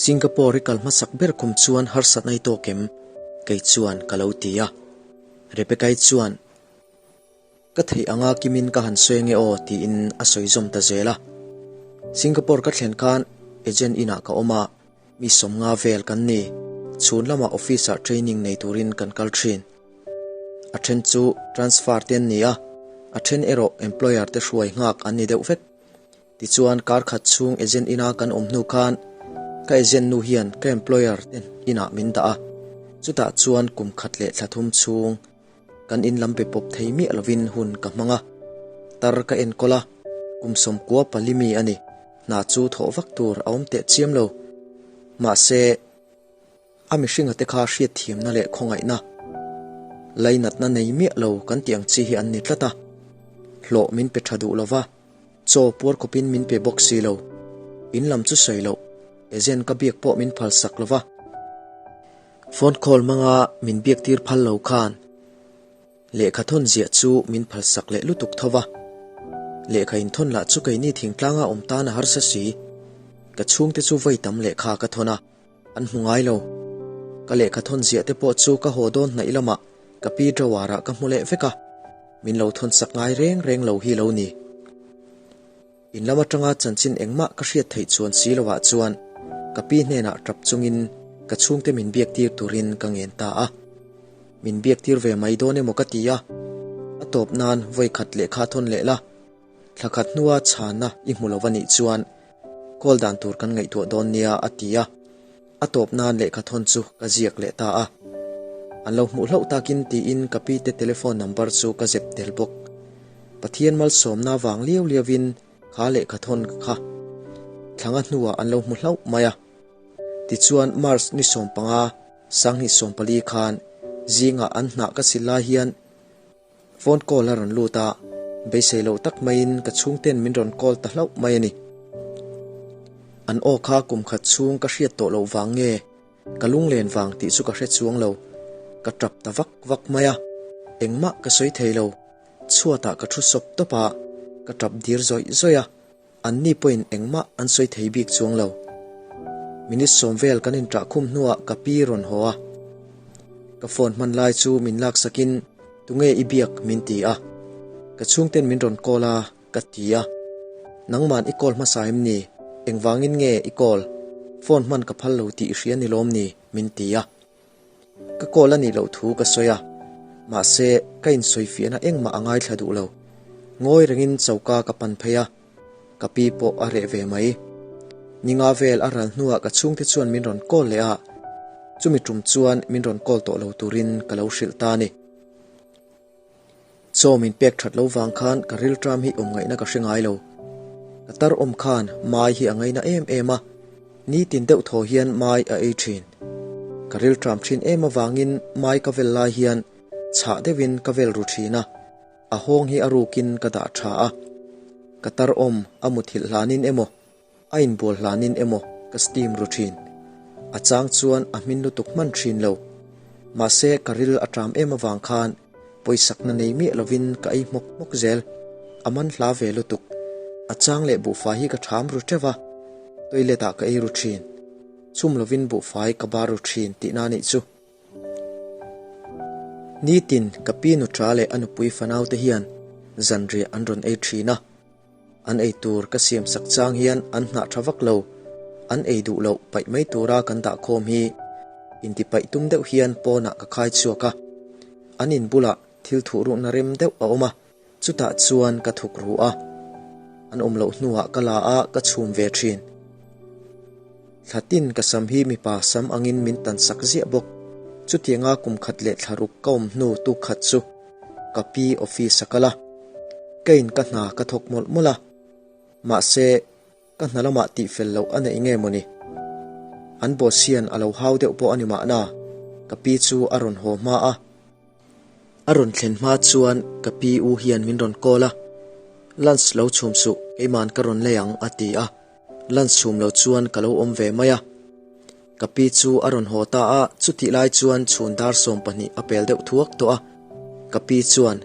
Singapore i kal hmasak ber kum chuan harsatna i tawk em? Kei chuan ka lo ti a. Rebecca-i chuan, Ka theih anga kimin ka han sawi ange aw tiin a sawi zawm ta zel a. Singapore ka thlen khan agent inah ka awm a, mi 50 vel kan ni. Chhun lamah office-ah training nei turin kan kal thin. A then chu transfer te an ni a, a then erawh employer te hruai nghak an ni deuh vek. Tichuan kar khat chhung agent ina kan awm hnu khan. Ka agent nu hian ka employer te inah min dah a, chutah chuan kum khat leh thla thum chhung kan in lam be pawp thei miah lovin hun ka hmang a. Tar ka enkawl a, kum 90 pali mi a ni. Hna chu thawh vak tur a awm teh chiam lo. Mahse. A mihringa te kha hriatthiamna leh khawngaihna, lainatna nei miah lo kan tih ang chi hi an ni tlat a. Hlawh min pe tha duh lo va, chaw puar khawpin min pe bawk si lo. In lam chu sawi loh, agent ka biak pawh min phal sak lo va. Phone call hmanga min biak tir phal lo khan lehkha thawn ziah chu min phal sak leh lutuk tho va. Lehkha inthawn lah chu keini thingtlanga awm tan a harsa si. Ka chhungte chu vawi tam lehkha ka thawn a. An hmu ngai lo. Ka lehkha thawn ziah te pawh chu ka haw dawn hnaih lamah ka pi drawer ah ka hmu leh vek a, min lo thawn sak ngai reng reng lo hi lo ni. In lam atanga chanchin engmah ka hriat theih chuan si lo ah chuan ka pi hnenah tap chungin ka chhungte min biak tir turin ka ngen ta a. Min biak tir ve mai dawn emaw ka ti a, a tawp nan vawi khat lehkha thawn leh la. Thla khat hnua chhana i hmu lo va nih chuan call dan tur kan ngaihtuah dawn nia a ti a, a tawp nan lehkha thawn chu ka ziak leh ta a. An lo hmuh hlauh takin tiin ka pi te telephone number chu ka zep tel bawk. Pathian malsawmna vang liau liauin kha lehkha thawn kha thlanga hnuah an lo hmu hlauh mai a. Tichuan March ni 15, 2014 khan zingah an hnah ka sil lai hian Phone call a rawn lut a, beisei loh tak maiin ka chhungten min rawn call ta hlauh mai a ni. An aw kha kum khat chhung ka hriat tawh loh vang nge, ka lunglen vang tih chu ka hre chuang lo. Ka tap ta vak vak mai a, engmah ka sawi thei lo. Chhuatah ka thu sawp tawp a, ka tap dir zawih zawih a. Anni pawhin engmah an sawi thei bik chuang lo. Minute sawm vel kan inṭah khum hnuah ka pi rawn haw a. Ka phone hman lai chu min laksakin tunge i biak min ti a. Ka chhungten min rawn call a, ka ti a. Nangman i call hmasa em ni? Engvangin nge i call? Phone hman ka phal lo tih i hria ni lawm ni? min ti a. Ka call a nih loh thu ka sawi a, mahse ka insawifiahna engmah a ngaithla duh lo. Ngawi rengin choka ka pan phei a, ka pi pawh a reh ve mai. Ninga vel a ral hnuah ka chhungte chuan min rawn call leh a, chumi tum chuan min rawn call tawh lo turin ka lo hrilh ta a ni. Chaw min pek that lo vang khan ka rilṭam hi awm ngaihna ka hre ngai lo. Ka tar awm khan mai hi a ngaina em em a, nitin deuh thaw hian mai a ei thin. Ka rilṭam thin em avangin mai ka vel lai hian chhah deuhin ka vel ru thin a, a hawng hi a rukin ka dah tha a. Ka tar awm a muthilh hlanin emaw A inbual hlanin emaw ka steam ru thin. A chang chuan a hmin lutuk hman thin lo. Mahse ka ril a ṭam em avang khan pawisakna nei miah lovin ka ei hmawk hmawk zel. A man hla ve lutuk. A chang leh buhfai hi ka ṭham ru ṭeuh a, toilet ah ka ei ru thin. Chhum lovin buhfai ka bar ru thin tihna anih chu. Nitin ka pi nuṭa leh a nupui fanaute hian zanriah an rawn ei thin a. An ei tur ka siam sak chang hian an hnah tha vak lo, an ei duh loh paih mai tura kan dah khawm hi inti paih tum deuh hian pawnah ka khai chhuak a, an in bulah thil thuh rukna rem deuh a awm a, chutah chuan ka thuk ru a, an awm loh hnuah ka la a ka chhum ve thin. Thla tin ka sam hi mipa sam angin min tan sak ziah bawk, chutianga kum khat leh thla ruk ka awm hnu tuk khat chu ka pi office a kal a, ka in ka hna ka thawk mawlh mawlh a, mahse ka hna lamah tihfel loh a neih nge mawni? An boss hian a lo hau deuh pawh a ni mahna, ka pi chu a rawn haw hma a. A rawn thlen hma chuan ka pi u hian min rawn call a, Lunch lo chhum suh, keiman ka rawn lei ang a ti a, lunch chhum lo chuan ka lo awm ve mai a. Ka pi chu a rawn haw ta a, chutih lai chuan chhun dar 12 a pel deuh thuak tawh a. Ka pi chuan,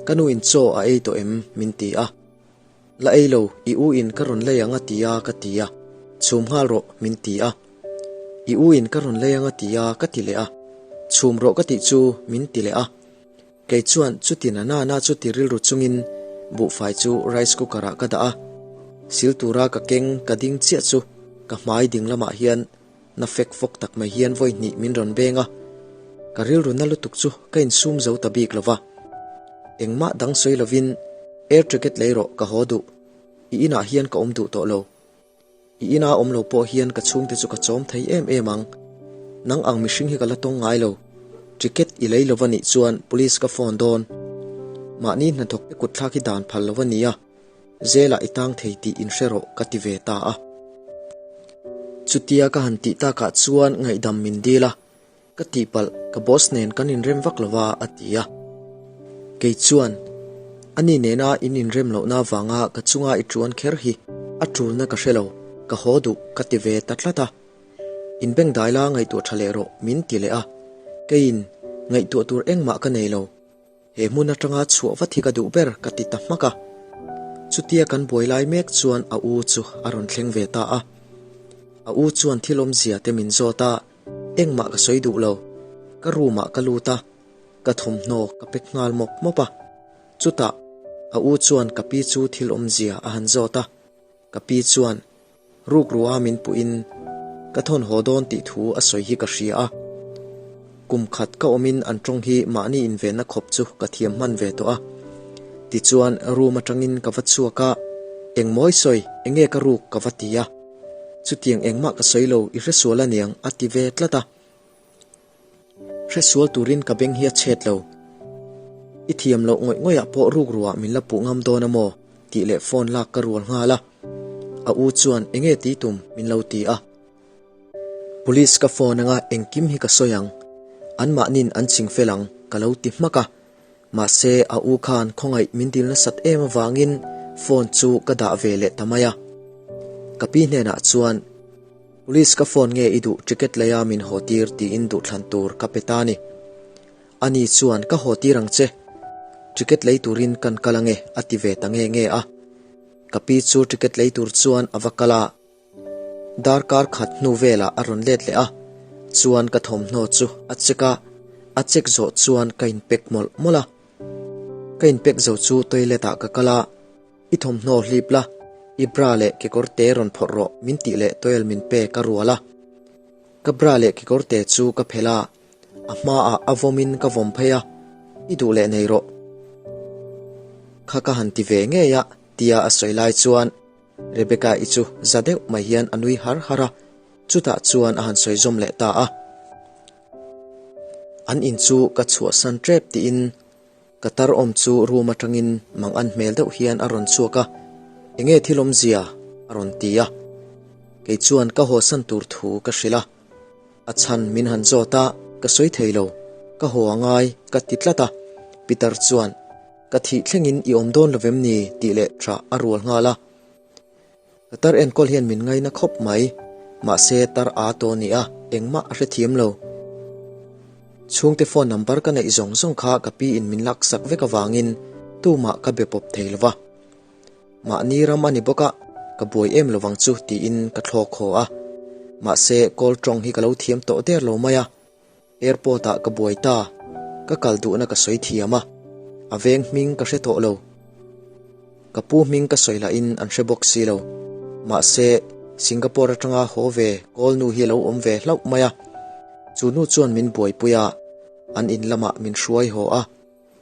Ka nu in chaw a ei tawh em? min ti a. La ei lo, i u in ka rawn lei ang a ti a ka ti a. Chhum nghal rawh, min ti a. I u in ka rawn lei ang a ti a ka ti leh a. Chhum rawh ka tih chu, min ti leh a. Kei chuan chuti na na na chu ti rilru chungin buhfai chu rice cooker ah ka dah a, sil tura ka keng ka ding chiah chu ka hmai ding lamah hian na fek fawk tak mai hian vawi hnih min rawn beng a, ka rilru na lutuk chu ka insum zo ta bik lova. Engmah dang sawi lovin air ticket lei rawh ka haw duh, i inah hian ka awm duh tawh lo. I ina awm lo pawh hian ka chhungte chu ka chawm thei em em ang. Nang ang mihring hi ka la tawng ngai lo. Ticket i lei lova nih chuan police ka phone dawn. Mahni hnathawk te kutthlak hi dan phal lo a nia. Zelah i tang thei tih in hre rawh ka ti ve ta a. Chutia ka han tih takah chuan ngaihdam min dil a. Ka tihpalh, ka boss nen kan inrem vak lo a, a ti a. Kei chuan, Ani nena in inrem lohna avanga ka chunga i ṭuan kher hi a ṭulna ka hre lo, ka haw duh, ka ti ve ta tlat a. Inbengdai la ngaihtuah ṭha leh rawh, min ti leh a. Keiin, Ngaihtuah tur engmah ka nei lo. He hmun atanga chhuah vat hi ka duh ber ka ti ta hmak a. Chutia kan buai lai mek chuan a u chu a rawn thleng ve ta a. A u chuan thil awmzia te min zawt a, engmah ka sawi duh lo. Ka room ah ka lut a, ka thawmhnaw ka pack nghal mawp mawp a. Chutah a u chuan ka pi chu thil awmzia a han zawt a. Ka pi chuan Rukrua min puhin ka thawn haw dawn tih thu a sawi hi ka hria a. Kum khat ka awmin an tawng hi mahni invenna khawp chu ka thiam hman ve tawh a. Tichuan room atangin ka va chhuak a, Engmawi sawi, enge ka ruk ka va ti a. Chutiang engmah ka sawi lo, i hresual aniang a ti ve tlat a. Hresual turin ka beng hi a chhet lo. I thiam loh ngawih ngawihah pawh rukruah min la puh ngam dawn a maw? tih leh phone lak ka rual nghal a. A u chuan enge tih tum min lo ti a. Police ka phone anga engkim hi ka sawi ang. Anmahnin an ching fel ang ka lo ti hmak a. Mahse a u khan khawngaih min dil nasat em avangin phone chu ka dah ve leh ta mai a. Ka pi hnenah chuan. Police ka phone nge i duh ticket leia min haw tir tiin duhthlan tur ka pe ta a ni. Ani chuan ka haw tir ang che, ticket lei turin kan kal ange a ti ve ta nge nge a. Ka pi chu ticket lei tur chuan a va kal a, darkar khat hnu velah a rawn let leh a, chuan ka thawmhnaw chu a check a, a check zawh chuan ka inpack mawlh mawlh a. Ka inpack zo chu toilet ah ka kal a. I thawmhnaw hlip la, i bra leh kekawrte rawn phawrh rawh min tih leh towel min pek a rual a. Ka bra leh kekawrte chu ka phelh a, a hmaah a vawmin ka vawm phei a, i duh leh nei rawh. Kha ka han ti ve ngei a tia a sawi lai chuan Rebecca-i chu za deuh mai hian a nui har har a, chutah chuan a han sawi zawm leh ta a. An in chu ka chhuahsan tep tiin Ka tar awm chu room atangin mang an hmel deuh hian a rawn chhuak a, Enge thil awmzia? a rawn ti a. Kei chuan ka hawsan tur thu ka hrilh a, a chhan min han zawt a, ka sawi thei lo, ka haw a ngai ka ti tlat a. Peter chuan, Ka thih thlengin i awm dawn lovem ni? tih leh tah a rual nghal a. Ka tar enkawl hian min ngaina khawp mai, mahse tar a tawh ni a, engmah a hrethiam lo. Chhungte phone number ka neih zawng zawng kha ka pi in min laksak vek avangin tumah ka be pawp thei lova. Mahni ram a ni bawk a, ka buai em lovang chu tiin ka thlawk haw a. Mahse call tawng hi ka lo thiam tawh der lo mai a. Airport ah ka buai ta, ka kal duhna ka sawi thiam a, a veng hming ka hre tawh lo. Ka pu hming ka sawi lahin an hre bawk si lo. Mahse, Singapore atanga haw ve kawl nu hi a lo awm ve hlauh mai a. Chu nu chuan min buaipui a, an in lamah min hruai haw a.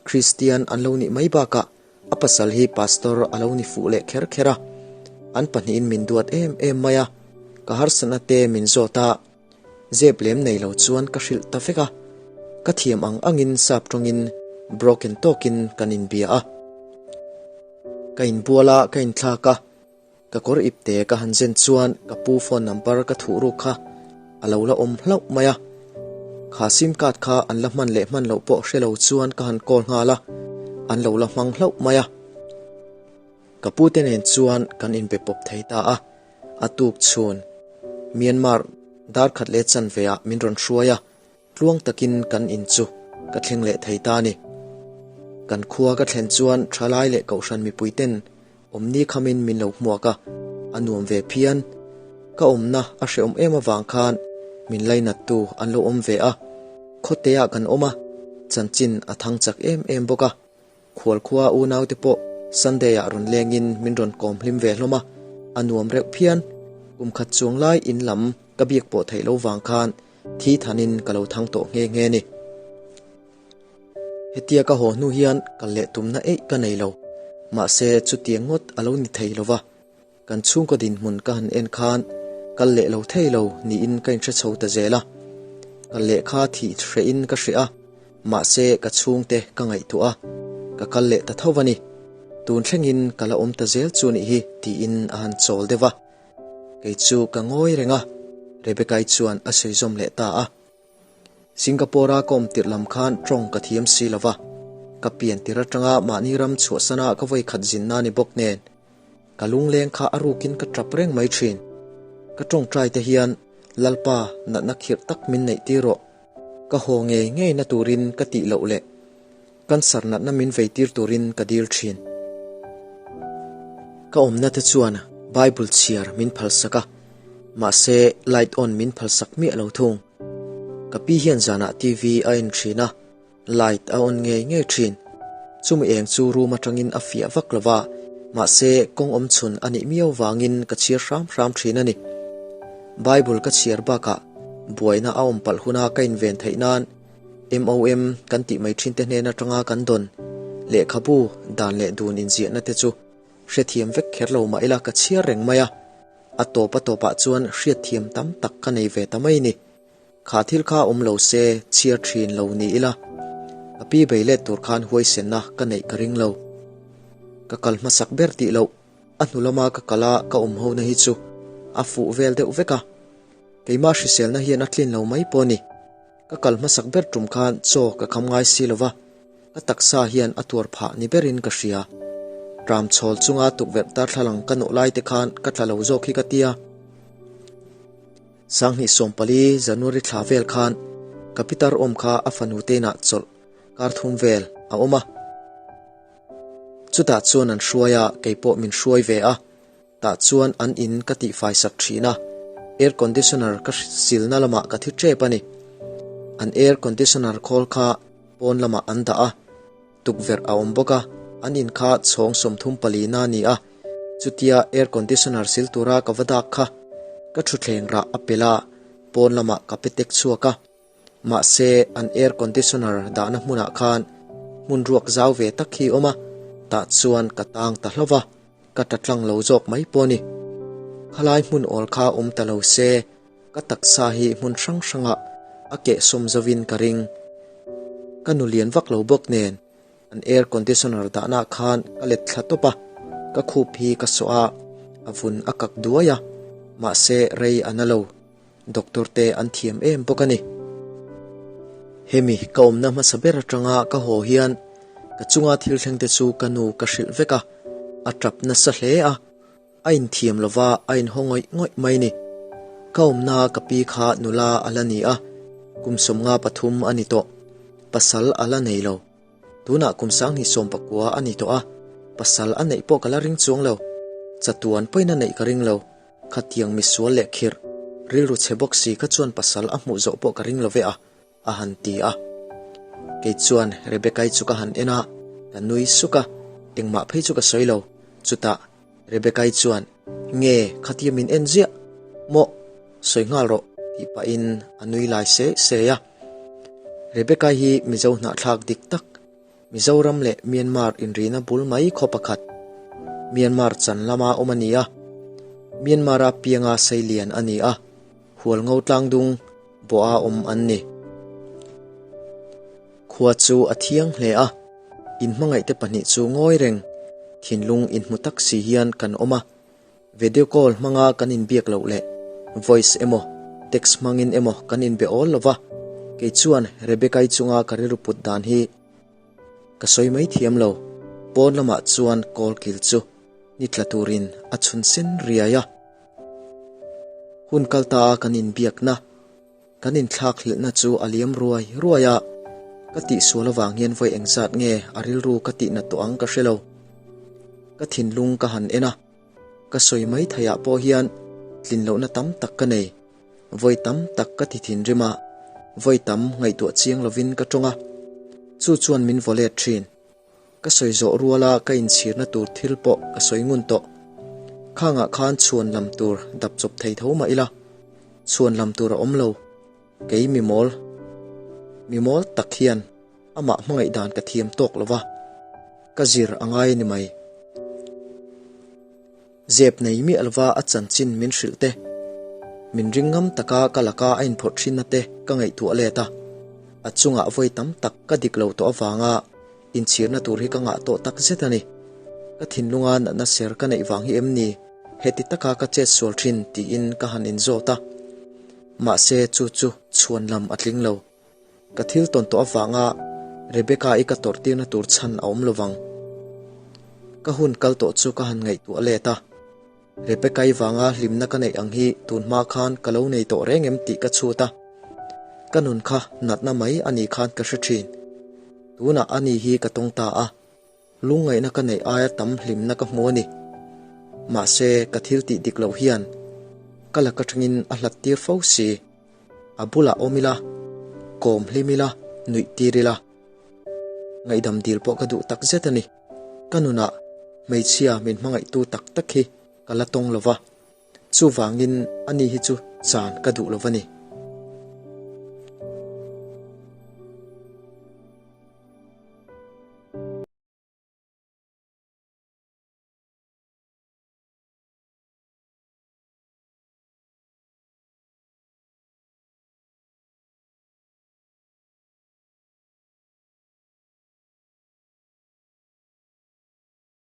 Kristian an lo nih mai bakah a pasal hi pastor a lo ni fuh leh kher kher a. An pahnihin min duat em em mai a, ka harsatna te min zawt a. Zep lem nei lo chuan ka hrilh ta vek a, ka thiam ang angin sap tawngin broken tawkin kan inbia a. Ka inbual a, ka inthlak a, ka kawr ipte ka han zen chuan ka pu phone number ka thuh ruk kha a lo la awm hlauh mai a. Kha sim card kha an la hman leh hman loh pawh hre lo chuan ka han call nghal a, an lo la hmang hlauh mai a. Ka pute nen chuan kan inbe pawp thei ta a. A tuk chhun, Myanmar dar khat leh chanve ah min rawn hruai a, tluang takin kan in chu ka thleng leh thei ta a ni. Kan khua ka thlen chuan thalai leh kohhran mipui ten awmni khamin min lo hmuak a, a nuam ve phian. Ka awmna a hrehawm em avang khan min lainattu an lo awm ve a, khawteah kan awm a, chanchin a thang chak em em bawk a. Khualkhua unaute pawh Sunday ah rawn lengin min rawn kawm hlim ve hlawm a, a nuam reuh phian. Kum khat chuang lai in lam ka biak pawh theih lo vang khan thi thanin ka lo thang tawh nghe nghe ni. Hetia ka haw hnu hian kal leh tumna eih ka nei lo, mahse chutiang ngawt a lo ni thei lo va. Kan chhungkaw dinhmun ka han en khan kal leh lo thei lo niin ka inhre chho ta zel a. Kal leh kha thih hrehin ka hria a, mahse ka chhungte ka ngaihtuah a, ka kal leh ta tho a ni. Tun thlengin ka la awm ta zel chu nih hi tiin a han chawl deuh a. Kei chu ka ngawi reng a, Rebecca-i chuan a sawi zawm leh ta a. Singapore-a ka awm tirh lam khan tawng ka thiam si lo va, ka pian tirh atanga mahni ram chhuahsana ka vawi khat zinna ni bawk nen, ka lungleng kha a rukin ka tap reng mai thin. Ka tawngtai te hian Lalpa natna khirh tak min neih tir rawh, ka haw ngei ngei na turin ka tih loh leh cancer natna min vei tir turin ka dil thin. Ka awmna te chuan Bible chhiar min phalsak a, mahse light on min phalsak miah lo thung. Ka pi hian zanah TV a en thin a, light a on ngei ngei thin. Chumi eng chu room atangin a fiah vak lo va, mahse kawng awm chhun a nih miau vangin ka chhiar hram hram thin a ni. Bible ka chhiar bakah buaina a awm palh huna ka inven theih nan MOM kan tih mai thin te hnen atanga kan dawn lehkhabu dan leh dun inziahna te chu hrethiam vek kher lo mah ila ka chhiar reng mai a, a tawp a tawpah chuan hriatthiam tam tak ka nei ve ta mai ni. Kha thil kha awm lo se chhiar thin lo ni ila, ka pi bei let tur khan huaisenna ka neih ka ring lo. Ka kal hmasak ber tih loh, a hnu lama ka kal a ka awm hona hi chu a fuh vel deuh vek a, keimah hriselna hian a tlin lo mai pawh a ni. Ka kal hmasak ber tum khan chaw ka kham ngai si lo va, ka taksa hian a tuar phah ni berin ka hria. Tram chhawl chunga tukverh darthlalang ka nawh lai te khan ka tla lo zawk hi ka tia. Sanghnih 14 January thla vel khan ka pitar awm kha a fanu te inah chawlh kar thum vel a awm a. Chutah chuan an hruai a, kei pawh min hruai ve a. Tah chuan an in ka tihfai sak thin a, air conditioner ka silna lamah ka thi tep a ni. An air conditioner khawl kha pawn lamah an dah a, tukverh a awm bawk a, an in kha chhawng 34 na a ni a, chutia air conditioner sil tura ka va dak kha ka thutthleng rah a pel a, pawn lamah ka pe tek chhuak a. Mahse, an air conditioner dahna hmunah khan hmun ruak zau ve tak hi awm a, tah chuan ka tang ta hlauh va, ka ta tlang lo zawk mai pawh a ni. Khalai hmun awl kha awm ta lo se, ka taksa hi hmun hrang hrangah a kehsawm zovin ka ring. Ka nu lian vak lo bawk nen, An air conditioner dahna khan ka let thla tawp a, ka khup hi ka sawh a, a vun a kak duai a, mahse rei a na lo. Doctor te an thiam em bawk a ni. Hemi ka awmna hmasa ber atanga ka haw hian ka chunga thil thleng te chu ka nu ka hrilh vek a, a tap nasa hle a. A inthiam lo va, a inhaw ngawih ngawih mai ni. Ka awmna ka pi kha nula a la ni a, kum 53 a ni tawh. Pasal a la nei lo. Tunah kum 2019 a ni tawh a, pasal a neih pawh ka la ring chuang lo. Chatuan pawhin a neih ka ring lo. Khatiang misual leh khirh, rilru chhe bawk si kha chuan pasal a hmuh zawh pawh ka ring lo ve a, a han ti a. Kei chuan Rebecca-i chu ka han en a, ka nui suk a, engmah phei chu ka sawi lo. Chutah Rebecca-i chuan, Nge, khatia min en ziah? Mawh, sawi nghal rawh, tih pahin a nui lai se se a. Rebecca-i hi Mizo hnahthlak dik tak, Mizoram leh Myanmar inrina bul mai khaw pakhat, Myanmar chan lama awm a ni a. Myanmar-a pianga seilian a ni a, Hualngo tlangdung bawha awm an ni. Khua chu a thiang hle a, inhmangaihte pahnih chu ngawi reng, thinlung inhmu tak si hian kan awm a. Video call hmanga kan inbiak loh leh voice emaw text hmangin emaw kan inbe awl lo va, kei chuan Rebecca-i chunga ka rilru put dan hi ka sawi mai thiam lo. Pawn lamah chuan call kil chu ni tla turin a chhun sen riai a. Hun kal ta a kan inbiakna. Kan inthlak hlelhna chu a liam ruai ruai a, ka tihsual avang hian vawi engzat nge a rilru ka tihna tawh ang ka hre lo. Ka thinlung ka han en a, ka sawi mai theiah pawh hian tlin lohna tam tak ka nei. Vawi tam tak ka ti thinrim a, vawi tam ngaihtuah chiang lovin ka tawng a, chu chuan min vaw let thin. Ka sawi zawh ruala ka inchhirna tur thil pawh ka sawi ngun tawh. Khangah khan chhuan lam tur dap chawp thei tho mah ila, chhuan lam tur a awm lo. Kei mi mawl, mi mawl tak hian amah hmangaih dan ka thiam tawk lo va, ka zir a ngai a ni mai. Zep nei miah lova a chanchin min hrilh te, min ring ngam taka ka laka a inphawrh thinna te ka ngaihtuah let a. A chungah vawi tam tak ka dik lo tawh avanga inchhirna tur hi ka ngah tawh tak zet a ni. Ka thinlunga natna ser ka neih vang hi em ni heti taka ka chet sual thin tiin ka han inzawt a. Mahse chu chu chhuan lam a tling lo. Ka thil tawn tawh avanga Rebecca-i ka tawrh tirna tur chhan a awm lovang. Ka hun kal tawh chu ka han ngaihtuah let a. Rebecca-i vanga hlimna ka neih ang hi tun hma khan ka lo nei tawh reng em tih ka chhut a. Ka nun kha natna mai a nih khan ka hre thin. Tunah ani hi ka tawng ta a. Lungngaihna ka neih aia tam hlimna ka hmu a ni. Mahse, ka thil tih dik loh hian ka lak atangin a hlat tir fo si. A bulah awm ila, kawm hlim ila, nuih tir ila. Ngaihdam dil pawh ka duh tak zet a ni. Ka nunah hmeichhia min hmangaihtu tak tak hi ka la tawng lo va, chuvangin ani hi chu chan ka duh lo va ni.